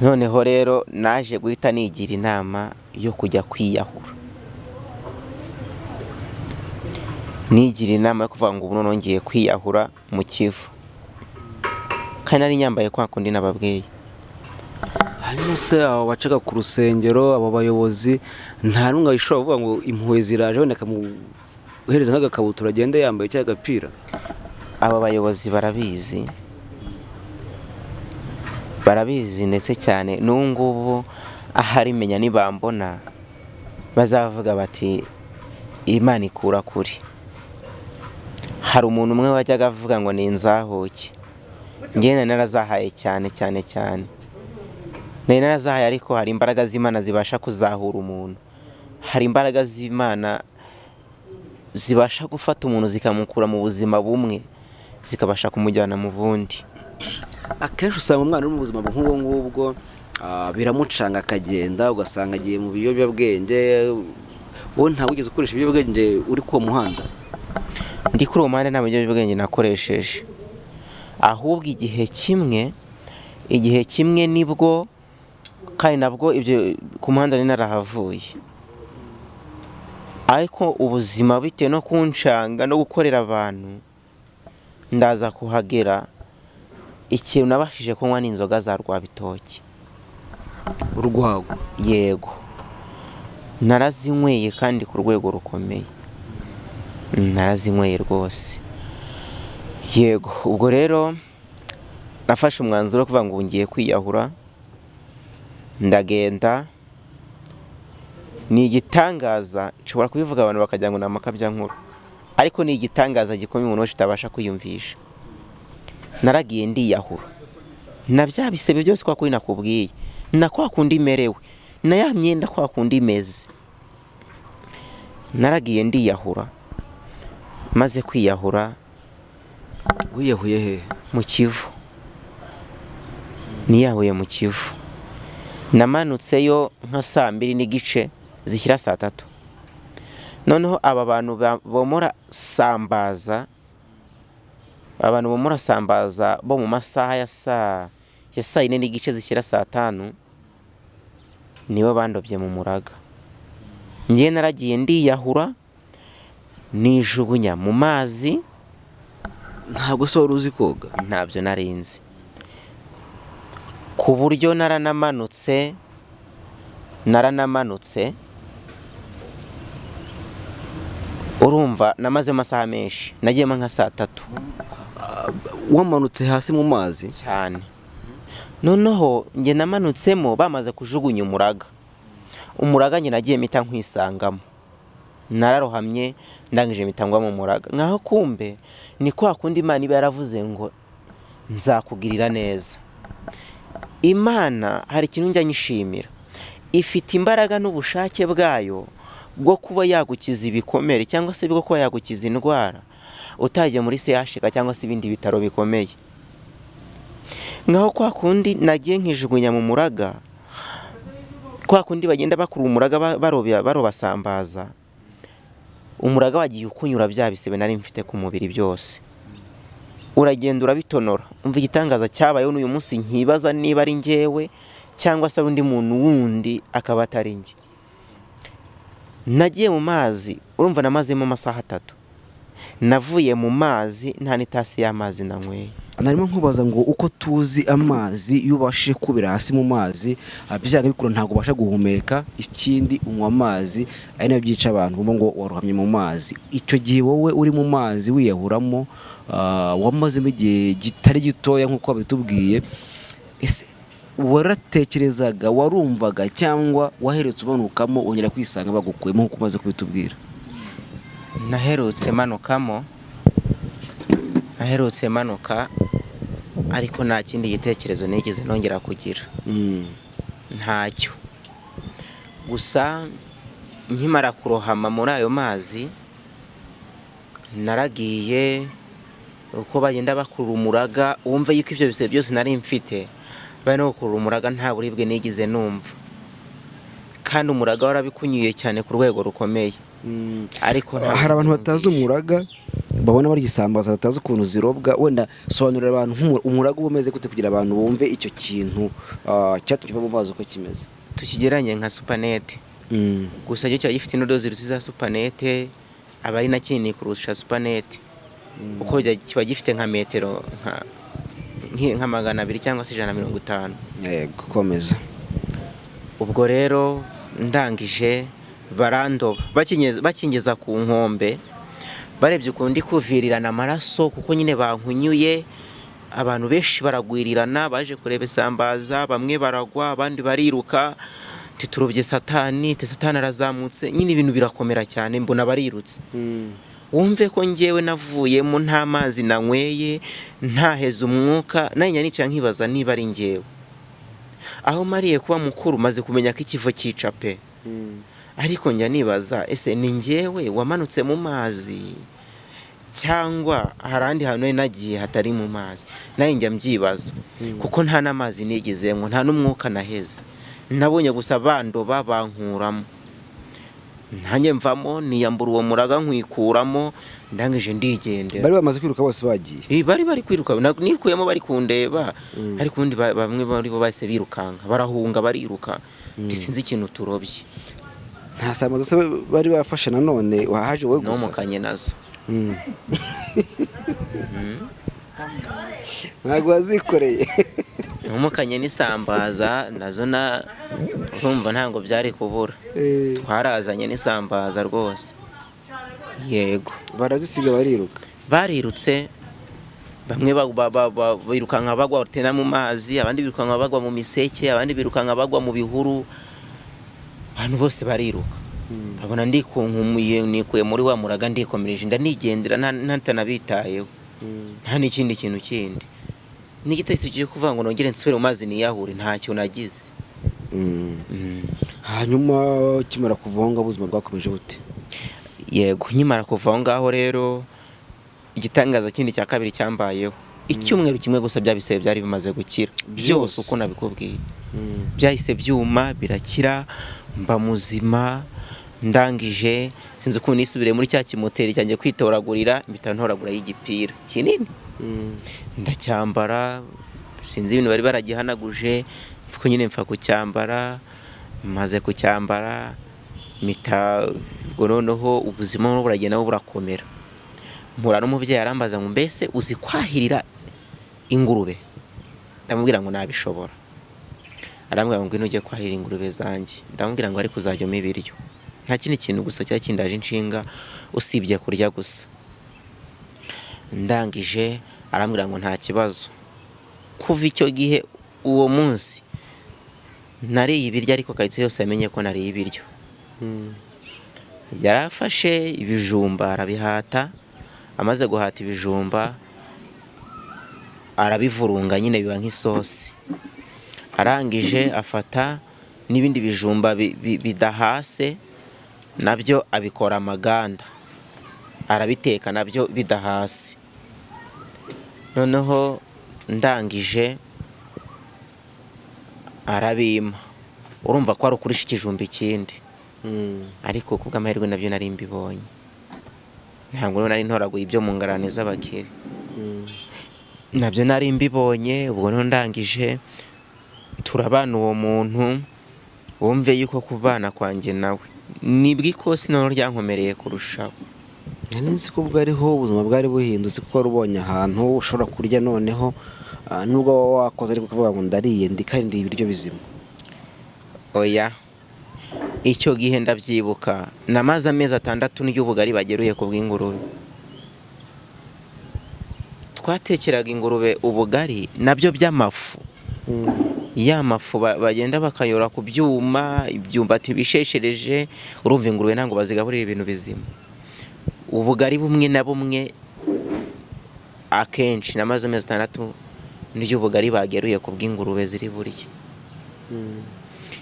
Speaker 1: Noneho rero naje guhita nigira inama yo kujya kwiyahura. Nigira inama yo kuvuga ngo ubu noneho ngiye kwiyahura mu Kivu, kandi nari nyambaye kwa kundi nababwiye.
Speaker 2: Hanyuma se abo bacaga ku rusengero, abo bayobozi, nta n'umwe wishobora kuvuga ngo impuhwe ziraje, wenda akamuhereza nk'agakabutura agende yambaye cyangwa agapira?
Speaker 1: Aba bayobozi barabizi, barabizi ndetse cyane. N'ubu ngubu ahari menya nibambona bazavuga bati Imana ikura kure. Hari umuntu umwe wajyaga avuga ngo ni inzahuke. Njye narazahaye cyane cyane cyane, nari narazahaye, ariko hari imbaraga z'Imana zibasha kuzahura umuntu. Hari imbaraga z'Imana zibasha gufata umuntu zikamukura mu buzima bumwe zikabasha kumujyana mu bundi.
Speaker 2: Akenshi usanga umwana uri mu buzima nk'ubwo ngubwo, biramucanga akagenda, ugasanga agiye mu biyobyabwenge. Wowe ntabwo wigeze ukoresha ibiyobyabwenge uri ku uwo muhanda?
Speaker 1: Ndi kuri uwo muhanda nta biyobyabwenge nakoresheje, ahubwo igihe kimwe nibwo, kandi nabwo ibyo ku muhanda nari narahavuye, ariko ubuzima bitewe no kuncanga no gukorera abantu ndaza kuhagera, ikintu nabashije kunywa ni inzoga za rwabitoki.
Speaker 2: Urwagwa?
Speaker 1: Yego, narazinyweye kandi ku rwego rukomeye. Narazinyweye rwose. Yego, ubwo rero nafashe umwanzuro wo kuvuga ngo ubu ngiye kwiyahura. Ndagenda. Ni igitangaza, nshobora kubivuga abantu bakagira ngo ni amakabyankuru, ariko ni igitangaza gikomeye umuntu wese utabasha kwiyumvisha. Naragiye ndiyahura, Na bya bisebe byose kwa kundi nakubwiye, na kwa kundi merewe, na ya myenda kwa kundi imeze. Naragiye ndiyahura. Maze kwiyahura.
Speaker 2: Wiyahuye he?
Speaker 1: Mu Kivu. Niyahuye mu Kivu. Namanutseyo nka 2:30 zishyira 3:00. Noneho aba bantu bomora sambaza, abantu bomora sambaza bo mu masaha ya 4:30 zishyira 5:00, nibo bandobye mu muraga. Njye naragiye ndiyahura, nijugunya mu mazi.
Speaker 2: Ntabwo se wari uzi koga?
Speaker 1: Ntabyo narinzi, ku buryo naranamanutse. Urumva namaze amasaha menshi, nagiyemo nka 3:00.
Speaker 2: Wamanutse hasi mu mazi
Speaker 1: cyane. Noneho njye namanutsemo bamaze kujugunya umuraga. Umuraga njye nagiye mpita nkwisangamo, nararohamye, ndangije mpita ngwa mu muraga. Nkaho kumbe ni kwa kundi Imana iba yaravuze ngo nzakugirira neza. Imana hari ikintu njya nyishimira, ifite imbaraga n'ubushake bwayo bwo kuba yagukiza ibikomere cyangwa se bwo kuba yagukiza indwara utajya muri CHK cyangwa se ibindi bitaro bikomeye. Nkaho kwa kundi nagiye nkijugunya mu muraga, kwa kundi bagenda bakura umuraga barobasambaza, umuraga wagiye ukunyura bya bisebe nari mfite ku mubiri byose, uragenda urabitonora. Umva igitangaza cyabayeho n'uyu munsi nkibaza niba ari njyewe cyangwa se ari undi muntu wundi akaba atari njye. Nagiye mu mazi, urumva namazemo amasaha 3. Navuye mu mazi nta n'itasi y'amazi nanyweye.
Speaker 2: Narimo nkubaza ngo uko tuzi amazi, iyo ubashije kubira hasi mu mazi byanga bikura ntabwo ubasha guhumeka, ikindi unywa amazi ari nabyo byica abantu, bumva ngo warohamye mu mazi. Icyo gihe wowe uri mu mazi wiyahuramo, wamazemo igihe kitari gitoya nk'uko babitubwiye, ese waratekerezaga, warumvaga, cyangwa waheretse umanukamo wongera kwisanga bagukuyemo nk'uko umaze kubitubwira?
Speaker 1: Naherutse manuka, ariko nta kindi gitekerezo nigeze nongera kugira, ntacyo. Gusa nkimara kurohama muri ayo mazi, naragiye uko bagenda bakurura umuraga, wumve yuko ibyo bisebe byose nari mfite bari no gukurura umuraga nta buribwe nigeze numva, kandi umuraga warabikunyuye cyane ku rwego rukomeye. Ariko
Speaker 2: hari abantu batazi umuraga, babona bari isambaza batazi ukuntu zirobwa. Wenda sobanurira abantu umuraga uba umeze gute kugira abantu bumve icyo kintu cyatumye mu mazi uko kimeze.
Speaker 1: Tukigeranye nka supanete, gusa cyo cyaba gifite indodo ziruta iza supanete, aba ari na kinini kurusha supanete, kuko kiba gifite nka metero nka 200 cyangwa se 150.
Speaker 2: Yego, komeza.
Speaker 1: Ubwo rero ndangije barandoba, bakingeza ku nkombe, barebye ukuntu ndi kuvirirana amaraso kuko nyine bankunyuye. Abantu benshi baragwirirana baje kureba isambaza, bamwe baragwa abandi bariruka, titurobye satani, satani arazamutse, nyine ibintu birakomera cyane, mbona barirutse. Wumve ko njyewe navuyemo nta mazi nanyweye, ntaheze umwuka, nanjye nica nkibaza niba ari njyewe. Aho mariye kuba mukuru maze kumenya ko ikivo cyica pe, ariko njya nibaza ese ni njyewe wamanutse mu mazi cyangwa hari ahandi hantu nagiye hatari mu mazi? Nanjye njya mbyibaza kuko nta n'amazi nigezemo, nta n'umwuka naheze. Nabonye gusa bandoba bankuramo, nanjye mvamo niyambura uwo muraga nkwikuramo, ndangije ndigendera.
Speaker 2: Bari bamaze kwiruka bose bagiye?
Speaker 1: Bari bari kwiruka, nikuyemo bari kundeba, ariko ubundi bamwe muri bo bahise birukanka, barahunga bariruka, sinzi ikintu turobye.
Speaker 2: Nta sambaza se bari bafashe nanone wahaje wowe gusa?
Speaker 1: Nomukanye nazo.
Speaker 2: Ntabwo wazikoreye?
Speaker 1: Nomukanye n'isambaza nazo, na urumva ntabwo byari kubura, twarazanye n'isambaza rwose. Yego.
Speaker 2: Barazisiga bariruka?
Speaker 1: Barirutse, bamwe birukanka bagwa tena mu mazi, abandi birukanka bagwa mu miseke, abandi birukanka bagwa mu bihuru, abantu bose bariruka. Babona ndikunkumuye, nikuye muri wa muraga, ndikomereje ndanigendera ntanabitayeho, nta n'ikindi kintu kindi. N'igitekerezo cyo kuvuga ngo nongere nsubire mu mazi niyahure, ntacyo nagize.
Speaker 2: Hanyuma ukimara kuva aho ngaho, ubuzima bwakomeje bute?
Speaker 1: Yego, nkimara kuva aho ngaho rero, igitangaza kindi cya kabiri cyambayeho, icyumweru kimwe gusa bya bisebe byari bimaze gukira byose.
Speaker 2: Byose.
Speaker 1: Uko nabikubwiye, byahise byuma birakira, mba muzima. Ndangije sinzi ukuntu nisubiriye muri cya kimoteri cyanjye kwitoragurira, mpita ntoragura y'igipira kinini, ndacyambara. Sinzi ibintu bari baragihanaguje, kuko nyine mpfa kucyambara. Maze kucyambara mpita ubwo noneho ubuzima noneho buragenda burakomera. Mpura n'umubyeyi, arambaza ngo: "Mbese uzi kwahirira ingurube?" Ndamubwira ngo: "Nabishobora." Arambwira ngo: "Ngwino ujye kwahirira ingurube zanjye." Ndamubwira ngo: "Ariko uzajya umpa ibiryo." Nta kindi kintu gusa cyari kindaje inshinga usibye kurya gusa. Ndangije arambwira ngo: "Nta kibazo." Kuva icyo gihe, uwo munsi nariye ibiryo, ariko karitsiye yose yamenye ko nariye ibiryo. Yarafashe ibijumba arabihata, amaze guhata ibijumba arabivurunga nyine biba nk'isosi. Arangije afata n'ibindi bijumba bidahase, nabyo abikora amaganda, arabiteka nabyo bidahase. Noneho ndangije arabimpa. Urumva ko ari ukurisha ikijumba ikindi, ariko kubw'amahirwe nabyo nari mbibonye, ntabwo nari ntoraguye ibyo mu ngarani z'abakire, nabyo nari mbibonye. Ubwo noneho ndangije turabana. Uwo muntu, wumve yuko kubana kwanjye nawe nibwo ikosi noneho ryankomereye kurushaho.
Speaker 2: Nari nzi ko ubwo ariho ubuzima bwari buhindutse, kuko wari ubonye ahantu ushobora kurya noneho, nubwo waba wakoze ariko ukavuga ngo ndariye ndi kandi ndiye ibiryo bizima.
Speaker 1: Oya, icyo gihe ndabyibuka namaze amezi 6 ndya ubugari bageruye ku bw'ingurube. Twatekeraga ingurube ubugari nabyo by'amafu, ya mafu bagenda bakayora ku byuma, ibyumbati bisheshereje. Urumva ingurube ntabwo bazigaburira ibintu bizima. Ubugari bumwe na bumwe, akenshi namaze amezi 6 ndya ubugari bageruye ku bw'ingurube ziri burye.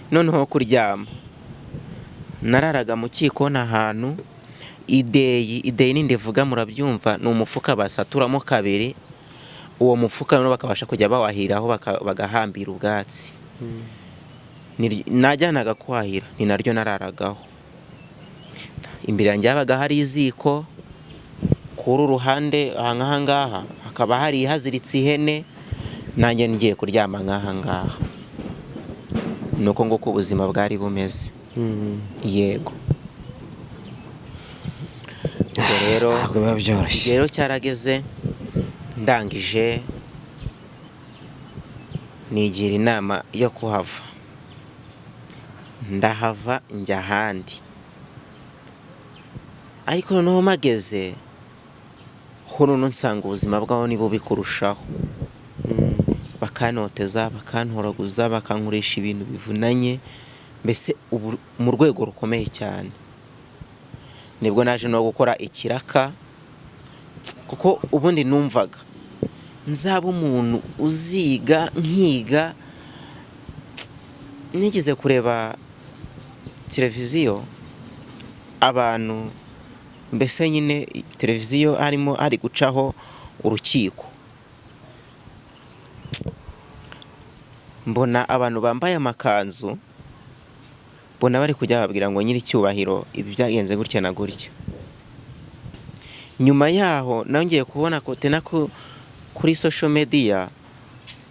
Speaker 1: Noneho kuryama, nararaga mu kikoni ahantu ideyi. Ideyi nindi ivuga murabyumva, ni umufuka basaturamo kabiri. Uwo mufuka noneho bakabasha kujya bawahiriraho, bagahambira ubwatsi. Najyanaga kwahira, ni naryo nararagaho. Imbere yanjye habaga hari iziko, kuri uruhande aha nk'aha ngaha hakaba hari haziritse ihene, nanjye ngiye kuryama nk'aha ngaha. Ni uko nguko ubuzima bwari bumeze. Yego, ubwo rero
Speaker 2: Ntabwo biba byoroshye.
Speaker 1: Igihe rero cyarageze, ndangije nigira inama yo kuhava, ndahava njya ahandi. Ariko noneho mpageze ho, noneho nsanga ubuzima bwaho ni bubi kurushaho. Bakanoteza, bakantoraguza, bakankoresha ibintu bivunanye, mbese ubu mu rwego rukomeye cyane. Nibwo naje no gukora ikiraka, kuko ubundi numvaga nzaba umuntu uziga, nkiga. Nigeze kureba televiziyo, abantu mbese nyine televiziyo harimo hari gucaho urukiko, mbona abantu bambaye amakanzu, mbona bari kujya bababwira ngo: "Nyiricyubahiro, ibi byagenze gutya na gutya." Nyuma yaho nongeye kubona kote na kuri social media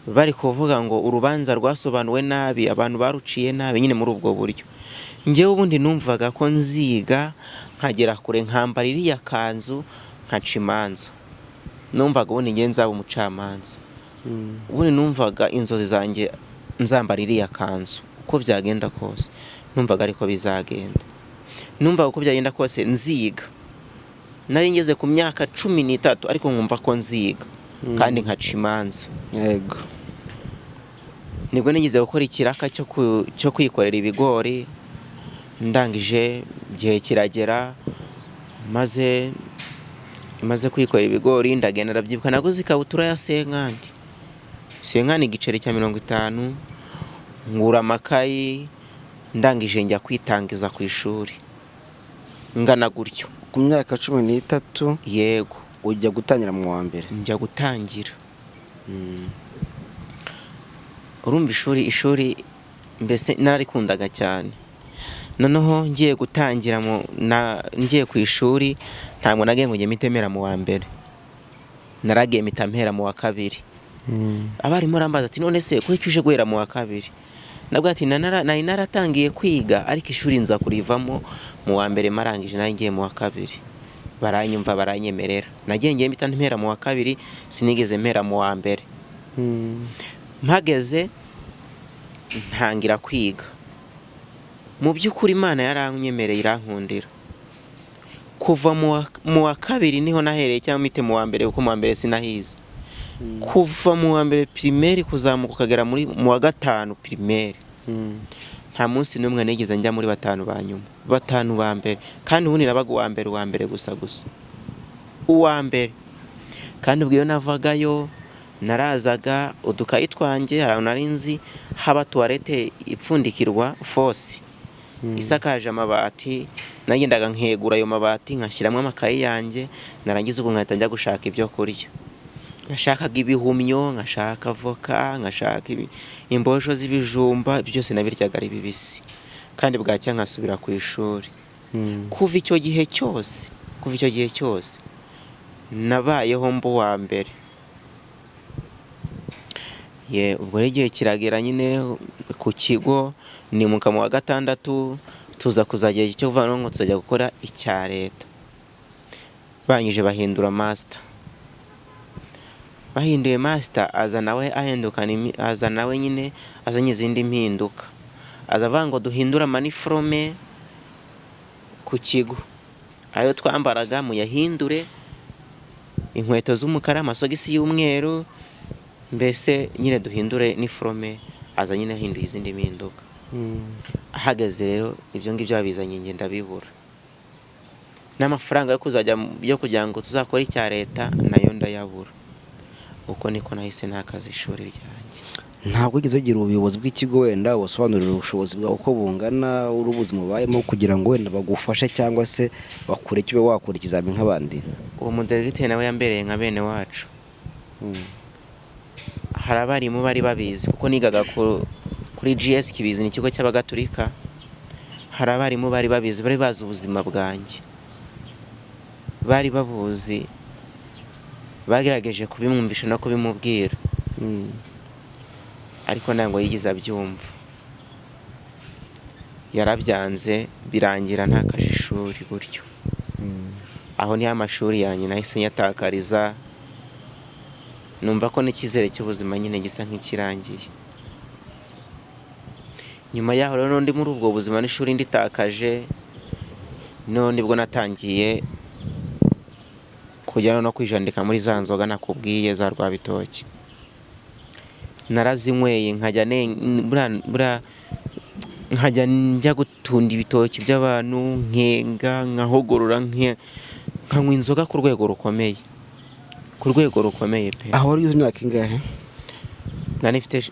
Speaker 1: bari kuvuga ngo urubanza rwasobanuwe nabi, abantu baruciye nabi, nyine muri ubwo buryo. Njyewe ubundi numvaga ko nziga nkagera kure, nkambara iriya kanzu, nkaca imanza. Numvaga ubundi ngewe nzaba umucamanza. Ubundi numvaga inzozi zanjye nzambara iriya kanzu uko byagenda kose, numvaga ariko bizagenda. Numvaga uko byagenda kose nziga. Nari ngeze ku myaka 13, ariko nkumva ko nziga kandi nkaca imanza. Nibwo nigeze gukora ikiraka cyo kwikorera ibigori. Ndangije igihe kiragera, maze maze kwikorera ibigori ndagenda. Ndabyibuka naguze ikabutura ya cinquante. Senkani igiceri cya 50, ngura amakayi, ndangije njya kwitangiza ku ishuri ngana gutyo.
Speaker 2: Ku myaka 13?
Speaker 1: Yego.
Speaker 2: Ujya gutangira mu wa mbere?
Speaker 1: Njya gutangira. Urumva ishuri mbese nararikundaga cyane. Noneho ngiye gutangira ngiye ku ishuri, ntabwo nagiye ngo njye mpite mpera mu wa mbere, naragiye mpita mpera mu wa kabiri. Abarimu barambaza ati: "None se kuki uje guhera mu wa kabiri?" Nabwo ati: "Nari naratangiye kwiga, ariko ishuri nza kurivamo mu wa mbere, marangije nari ngiye mu wa kabiri." Baranyumva, baranyemerera. Nagiye ngiye mpita mpera mu wa kabiri, sinigeze mpera mu wa mbere. Mpageze ntangira kwiga. Mu by'ukuri Imana yaranyemereye, irankundira. Kuva mu wa kabiri niho nahereye, cyangwa mpite mu wa mbere, kuko mu wa mbere sinahize. Kuva mu wa mbere primaire kuzamuka ukagera mu wa gatanu primaire, nta munsi n'umwe nigeze njya muri batanu ba nyuma, batanu ba mbere. Kandi ubundi nabaga uwa mbere, uwa mbere gusa gusa, uwa mbere. Kandi ubwo iyo navagayo narazaga udukayi twanjye, hari ahantu nari nzi haba toilette ipfundikirwa fosse isakaje amabati, nagendaga nkegura ayo mabati nkashyiramo amakayi yanjye, narangiza ubwo nkahita njya gushaka ibyo kurya. Nashakaga ibihumyo, nkashaka avoka, nkashaka imbosho z'ibijumba, byose nabiryaga ari bibisi, kandi bwacya nkasubira ku ishuri. Kuva icyo gihe cyose nabayeho mba uwa mbere. Ye, ubwo rero igihe kiragera nyine ku kigo nimuka mu wa gatandatu, tuza kuzagera icyo kuvuga ngo tuzajya gukora icya leta. Banyije bahindura master, bahinduye master, aza nawe ahindukana aza nawe nyine azanye izindi mpinduka, aza avuga ngo duhindure amaniforome ku kigo, ayo twambaraga muyahindure, inkweto z'umukara, amasogisi y'umweru, mbese nyine duhindure niforome. Aza nyine ahinduye izindi mpinduka. Ahageze rero ibyo ngibyo babizanye, njye ndabibura, n'amafaranga yo kuzajya yo kugira ngo tuzakore icya leta nayo ndayabura. Uko niko nahise ntakaza ishuri ryanjye.
Speaker 2: Ntabwo wigeze ugira ubuyobozi bw'ikigo wenda busobanurira ubushobozi bwawe uko bungana, ubuzima ubayemo, kugira ngo wenda bagufashe cyangwa se bakureke ube wakora ikizami nk'abandi?
Speaker 1: Uwo mudiregiteri nawe yambereye nka bene wacu. Hari abarimu bari babizi, kuko nigaga kuri GS Kibizi, ni ikigo cy'Abagatulika. Hari abarimu bari babizi, bari bazi ubuzima bwanjye, bari babuzi, bagerageje kubimwumvisha no kubimubwira, ariko ntabwo yigeze abyumva, yarabyanze, birangira ntakaje ishuri gutyo. Aho niho amashuri yanjye nahise nyatakariza, numva ko n'icyizere cy'ubuzima nyine gisa nk'ikirangiye. Nyuma yaho rero ndi muri ubwo buzima n'ishuri nditakaje, none nibwo natangiye kujya no kwijandika muri za nzoga nakubwiye za rwabitoki. Narazinyweye, nkajya nkajya njya gutunda ibitoki by'abantu, nkenga, nkahogorora, nkanywa inzoga ku rwego rukomeye, ku rwego rukomeye pe.
Speaker 2: Aho wari ugize imyaka ingahe?
Speaker 1: Nari mfite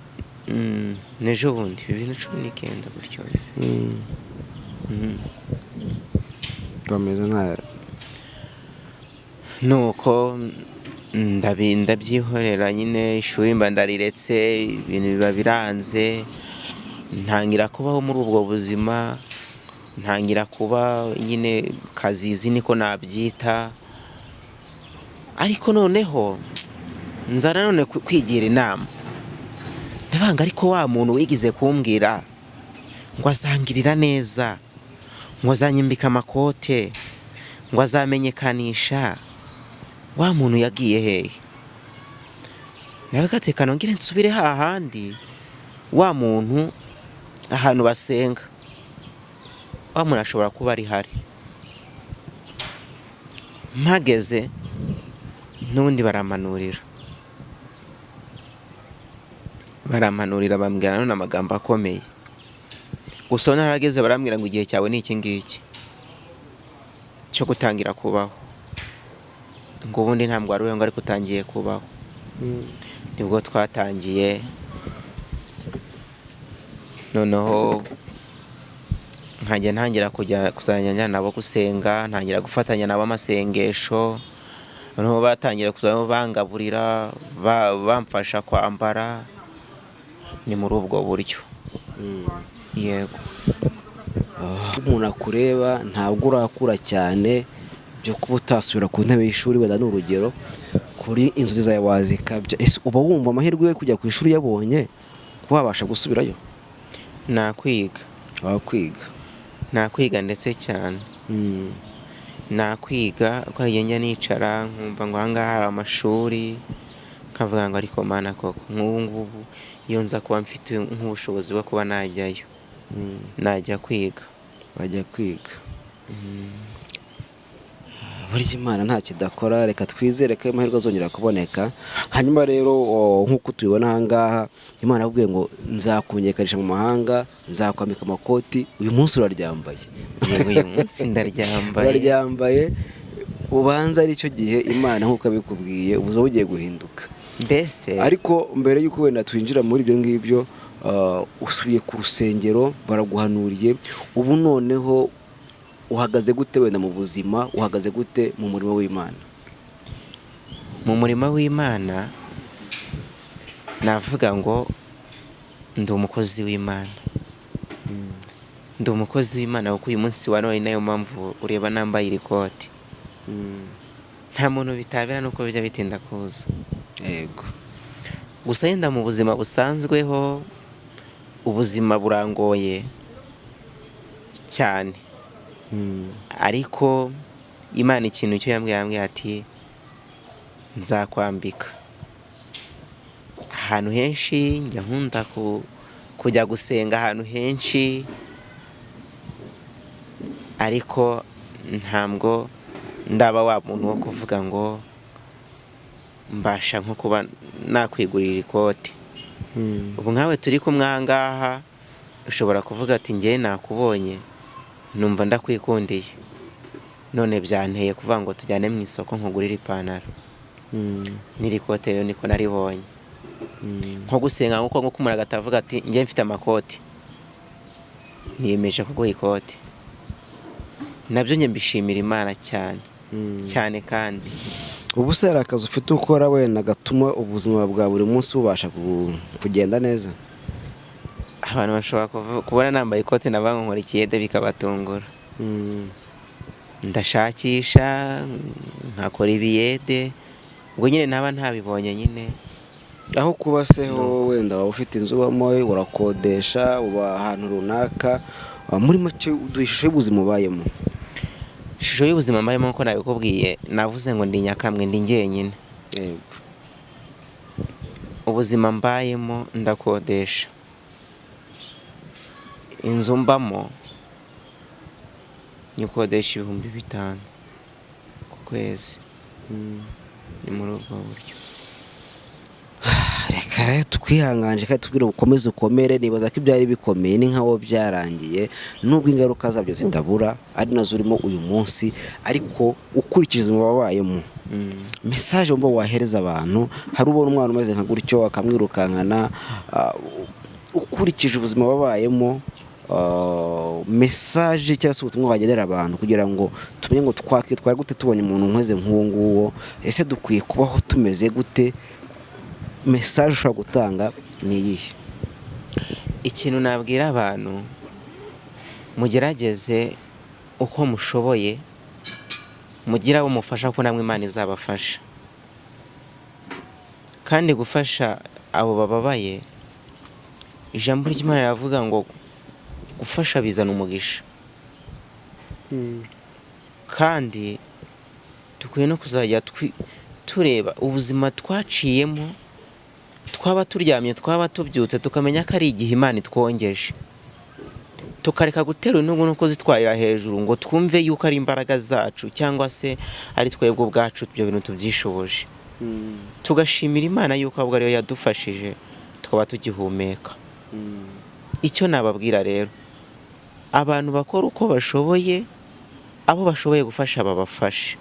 Speaker 1: n'ejo bundi 2019 gutyo.
Speaker 2: Bameze nka
Speaker 1: Nuko ndabyihorera nyine, ishuri mba ndariretse, ibintu biba biranze, ntangira kubaho muri ubwo buzima, ntangira kuba nyine kazizi niko nabyita. Ariko noneho nza nanone kwigira inama, ndavanga: ariko wa muntu wigize kumbwira ngo azangirira neza, ngo azanyimbika amakote, ngo azamenyekanisha, wa muntu yagiye hehe? Nawe gatekano, ngire nsubire hahandi wa muntu, ahantu basenga, wa muntu ashobora kuba ari hari. Mpageze n'ubundi barampanurira, barampanurira, bambwira none amagambo akomeye. Gusa narageze barambwira ngo igihe cyawe ni iki ngiki cyo gutangira kubaho, ngo ubundi ntabwo wari ngo ariko utangiye kubaho. Nibwo twatangiye, noneho nkajya ntangira kujya kuzajya njyana nabo gusenga, ntangira gufatanya nabo amasengesho. Noneho batangira kuzajya bangaburira, bamfasha kwambara. Ni muri ubwo buryo, yego.
Speaker 2: Umuntu akureba, ntabwo urakura cyane byo kuba utasubira ku ntebe y'ishuri. Wenda ni urugero, kuri inzozi zawe wazikabya. Ese uba wumva amahirwe yo kujya ku ishuri yabonye wabasha gusubirayo?
Speaker 1: Nakwiga.
Speaker 2: Wakwiga?
Speaker 1: Nakwiga ndetse cyane. Nakwiga kuko hari igihe njya nicara nkumva ngo ahangaha hari amashuri, nkavuga ngo ariko Mana koko, nk'ubu ngubu iyo nza kuba mfite nk'ubushobozi bwo kuba najyayo, najya kwiga.
Speaker 2: Wajya kwiga. Burya Imana nta kidakora. Reka twizere ko ayo mahirwe azongera kuboneka. Hanyuma rero, nk'uko tubibona aha ngaha, Imana yakubwiye ngo nzakumenyekanisha mu mahanga, nzakwambika amakoti. Uyu munsi uraryambaye.
Speaker 1: Yego, uyu munsi ndaryambaye.
Speaker 2: Uraryambaye. Ubanza aricyo gihe Imana, nk'uko abikubwiye, ubuzima bugiye guhinduka.
Speaker 1: Mbese
Speaker 2: Ariko mbere y'uko wenda twinjira muri ibyo ngibyo, usubiye ku rusengero, baraguhanuriye. Ubu noneho uhagaze gute wenda mu buzima? Uhagaze gute mu murimo w'Imana?
Speaker 1: Mu murimo w'Imana, navuga ngo ndi umukozi w'Imana. Ndi umukozi w'Imana kuko uyu munsi wa none, nayo mpamvu ureba nambaye iri koti, nta muntu bitabera nuko bijya bitinda kuza. Gusa yenda mu buzima busanzweho, ubuzima burangoye cyane, ariko Imana ikintu cyo yambwiye, yambwiye ati nzakwambika. Ahantu henshi njya nkunda kujya gusenga, ahantu henshi, ariko ntabwo ndaba wa muntu wo kuvuga ngo mbasha nko kuba nakwigurira ikote. Ubu nkawe turi kumwe aha ngaha, ushobora kuvuga ati ngewe nakubonye numva ndakwikundiye, none byanteye kuvuga ngo tujyane mu isoko nkugurire ipantaro n'iri kote. Rero niko naribonye nko gusenga, nkuko umuntu agatavuga ati ngewe mfite amakoti, niyemeje kuguha ikoti. Nabyo njye mbishimira Imana cyane cyane kandi.
Speaker 2: Ubu se hari akazi ufite ukora wenda gatuma ubuzima bwa buri munsi bubasha kugenda neza?
Speaker 1: Abantu bashobora kubona nambaye ikote navuga ngo nkora ikiyede bikabatungura. Ndashakisha nkakora ibiyede, ubwo nyine ntaba ntabibonye nyine.
Speaker 2: Aho kuba se ho, wenda waba ufite inzu ubamo, urakodesha, uba ahantu runaka? Muri make uduha ishusho y'ubuzima ubayemo.
Speaker 1: Ishusho y'ubuzima mbayemo, nkuko nabikubwiye, navuze ngo ndi nyakamwe, ndi njyenyine. Ubuzima mbayemo, ndakodesha. Inzu mbamo nyikodesha 5000 ku kwezi. Ni muri ubwo buryo.
Speaker 2: Reka rero twihangane kandi tubwire ukomeze ukomere. Nibaza ko ibyari bikomeye ni nkaho byarangiye, nubwo ingaruka zabyo zitabura, ari nazo urimo uyu munsi. Ariko ukurikije ubuzima wabayemo, message wumva wahereza abantu, hari ubona umwana umeze nka gutyo akamwirukankana, ukurikije ubuzima wabayemo, message cyangwa se ubutumwa wagenera abantu kugira ngo tumenye ngo twakwitwara gute tubonye umuntu umeze nk'uwo nguwo? Ese dukwiye kubaho tumeze gute? Message ushobora gutanga ni iyihe?
Speaker 1: Ikintu nabwira abantu, mugerageze uko mushoboye, mugire abo mufasha, ko namwe Imana izabafasha. Kandi gufasha abo bababaye, ijambo ry'Imana riravuga ngo gufasha bizana umugisha. Kandi dukwiye no kuzajya tureba ubuzima twaciyemo, twaba turyamye, twaba tubyutse, tukamenya ko ari igihe Imana itwongeje, tukareka gutera intugu no kuzitwarira hejuru ngo twumve yuko ari imbaraga zacu cyangwa se ari twebwe ubwacu ibyo bintu tubyishoboje, tugashimira Imana yuko ahubwo ariyo yadufashije tukaba tugihumeka. Icyo nababwira rero, abantu bakora uko bashoboye, abo bashoboye gufasha babafashe,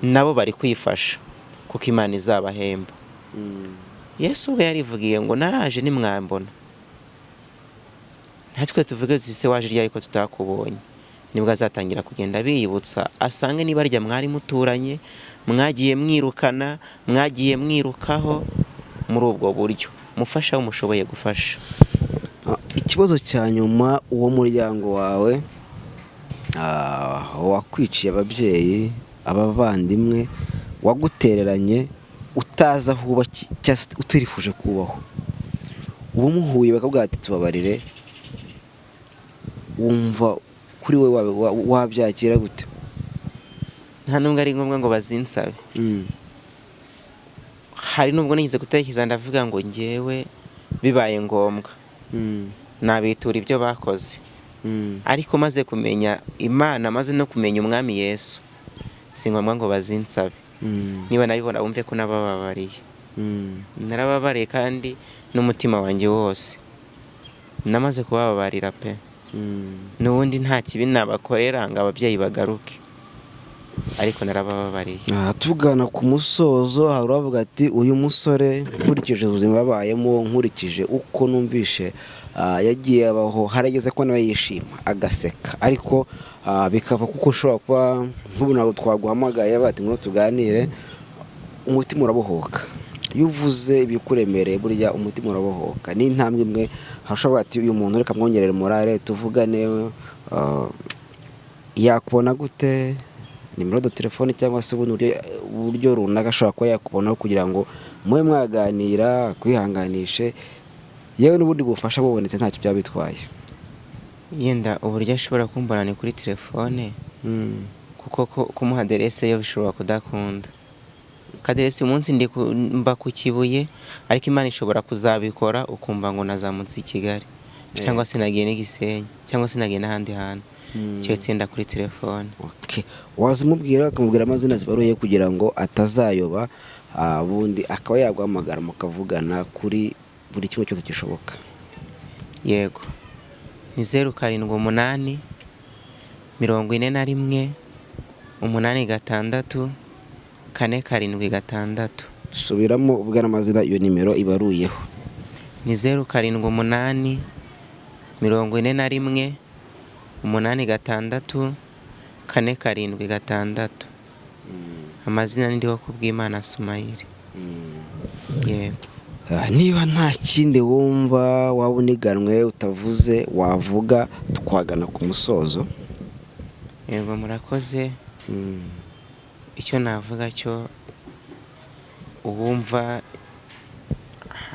Speaker 1: nabo bari kwifasha, kuko Imana izabahemba. Yesu ubwe yarivugiye ngo naraje nimwambona. Natwe tuvuge tuti se waje ryari ko tutakubonye? Nibwo azatangira kugenda biyibutsa, asange niba arya mwari muturanye, mwagiye mwirukana, mwagiye mwirukaho muri ubwo buryo. Mufasha aho mushoboye gufasha.
Speaker 2: Ikibazo cya nyuma, uwo muryango wawe wakwiciye ababyeyi, abavandimwe, wagutereranye utazi aho uba cyangwa se utirifuje kubaho, uba muhuye bakavuga ati tubabarire, wumva kuri we wabyakira gute?
Speaker 1: Nta nubwo ari ngombwa ngo bazinsabe. Hari nubwo nigeze gutekereza ndavuga ngo ngewe bibaye ngombwa nabitura ibyo bakoze, ariko maze kumenya Imana, maze no kumenya Umwami Yesu, si ngombwa ngo bazinsabe. Niba nabibona bumve ko nabababariye. Narababariye kandi n'umutima wanjye wose namaze kubababarira pe. N'ubundi nta kibi nabakorera ngo ababyeyi bagaruke, ariko narabababariye.
Speaker 2: Tugana ku musozo, hari uravuga ati uyu musore nkurikije ubuzima yabayemo, nkurikije uko numvishe yagiye abaho, harageze ko nawe yishima agaseka, ariko bikava kuko ushobora kuba nk'ubu ntabwo twaguhamagaye bati ngo tuganire, umutima urabohoka. Iyo uvuze ibikuremereye burya umutima urabohoka, ni intambwe imwe. Harashobora ati uyu muntu reka mwongerere morale tuvugane, yakubona gute? Nimero de telefone cyangwa se ubundi buryo runaka ashobora kuba yakubonaho kugira ngo mube mwaganira, kwihanganishe, yewe n'ubundi bufasha bubonetse ntacyo byaba bitwaye.
Speaker 1: Yenda uburyo ashobora kumbona ni kuri telefone, kuko kumuha aderese yo bishobora kudakunda. Aderese uyu munsi mba ku Kibuye, ariko Imana ishobora kuzabikora ukumva ngo nazamutse i Kigali, cyangwa se nagiye n'igisenyi, cyangwa se nagiye n'ahandi hantu, keretse yenda kuri telefone.
Speaker 2: Okay. Wazimubwira ukamubwira amazina zibaruye kugira ngo atazayoba, ubundi akaba yaguhamagara mukavugana kuri buri kimwe cyose gishoboka.
Speaker 1: Yego, ni 078 41 86 476.
Speaker 2: Subiramo uvuga n'amazina iyo nimero ibaruyeho.
Speaker 1: Ni 078 41 86 476. Amazina ni Ndiho Kubwimana Sumayiri. Yego.
Speaker 2: Niba nta kindi wumva waba uniganwe utavuze wavuga, twagana ku musozo.
Speaker 1: Yego, murakoze. Icyo navuga cyo, uwumva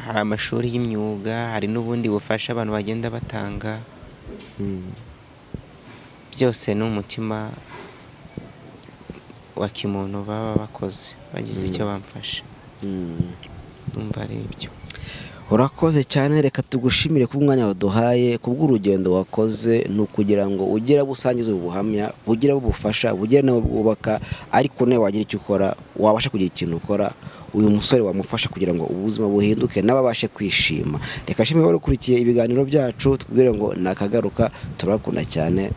Speaker 1: hari amashuri y'imyuga, hari n'ubundi bufasha abantu bagenda batanga, byose ni umutima wa kimuntu baba bakoze, bagize icyo bamfasha. Ndumva ari ibyo.
Speaker 2: Urakoze cyane, reka tugushimire ku mwanya waduhaye, ku bw'urugendo wakoze, ni ukugira ngo ugire abo usangiza ubu buhamya, bugire abo bufasha, bugire n'abo bwubaka, ariko nawe wagira icyo ukora, wabasha kugira ikintu ukora, uyu musore wamufasha kugira ngo ubuzima buhinduke nawe abashe kwishima. Reka nshimire wari ukurikiye ibiganiro byacu, tubwire ngo nakagaruka, turabakunda cyane.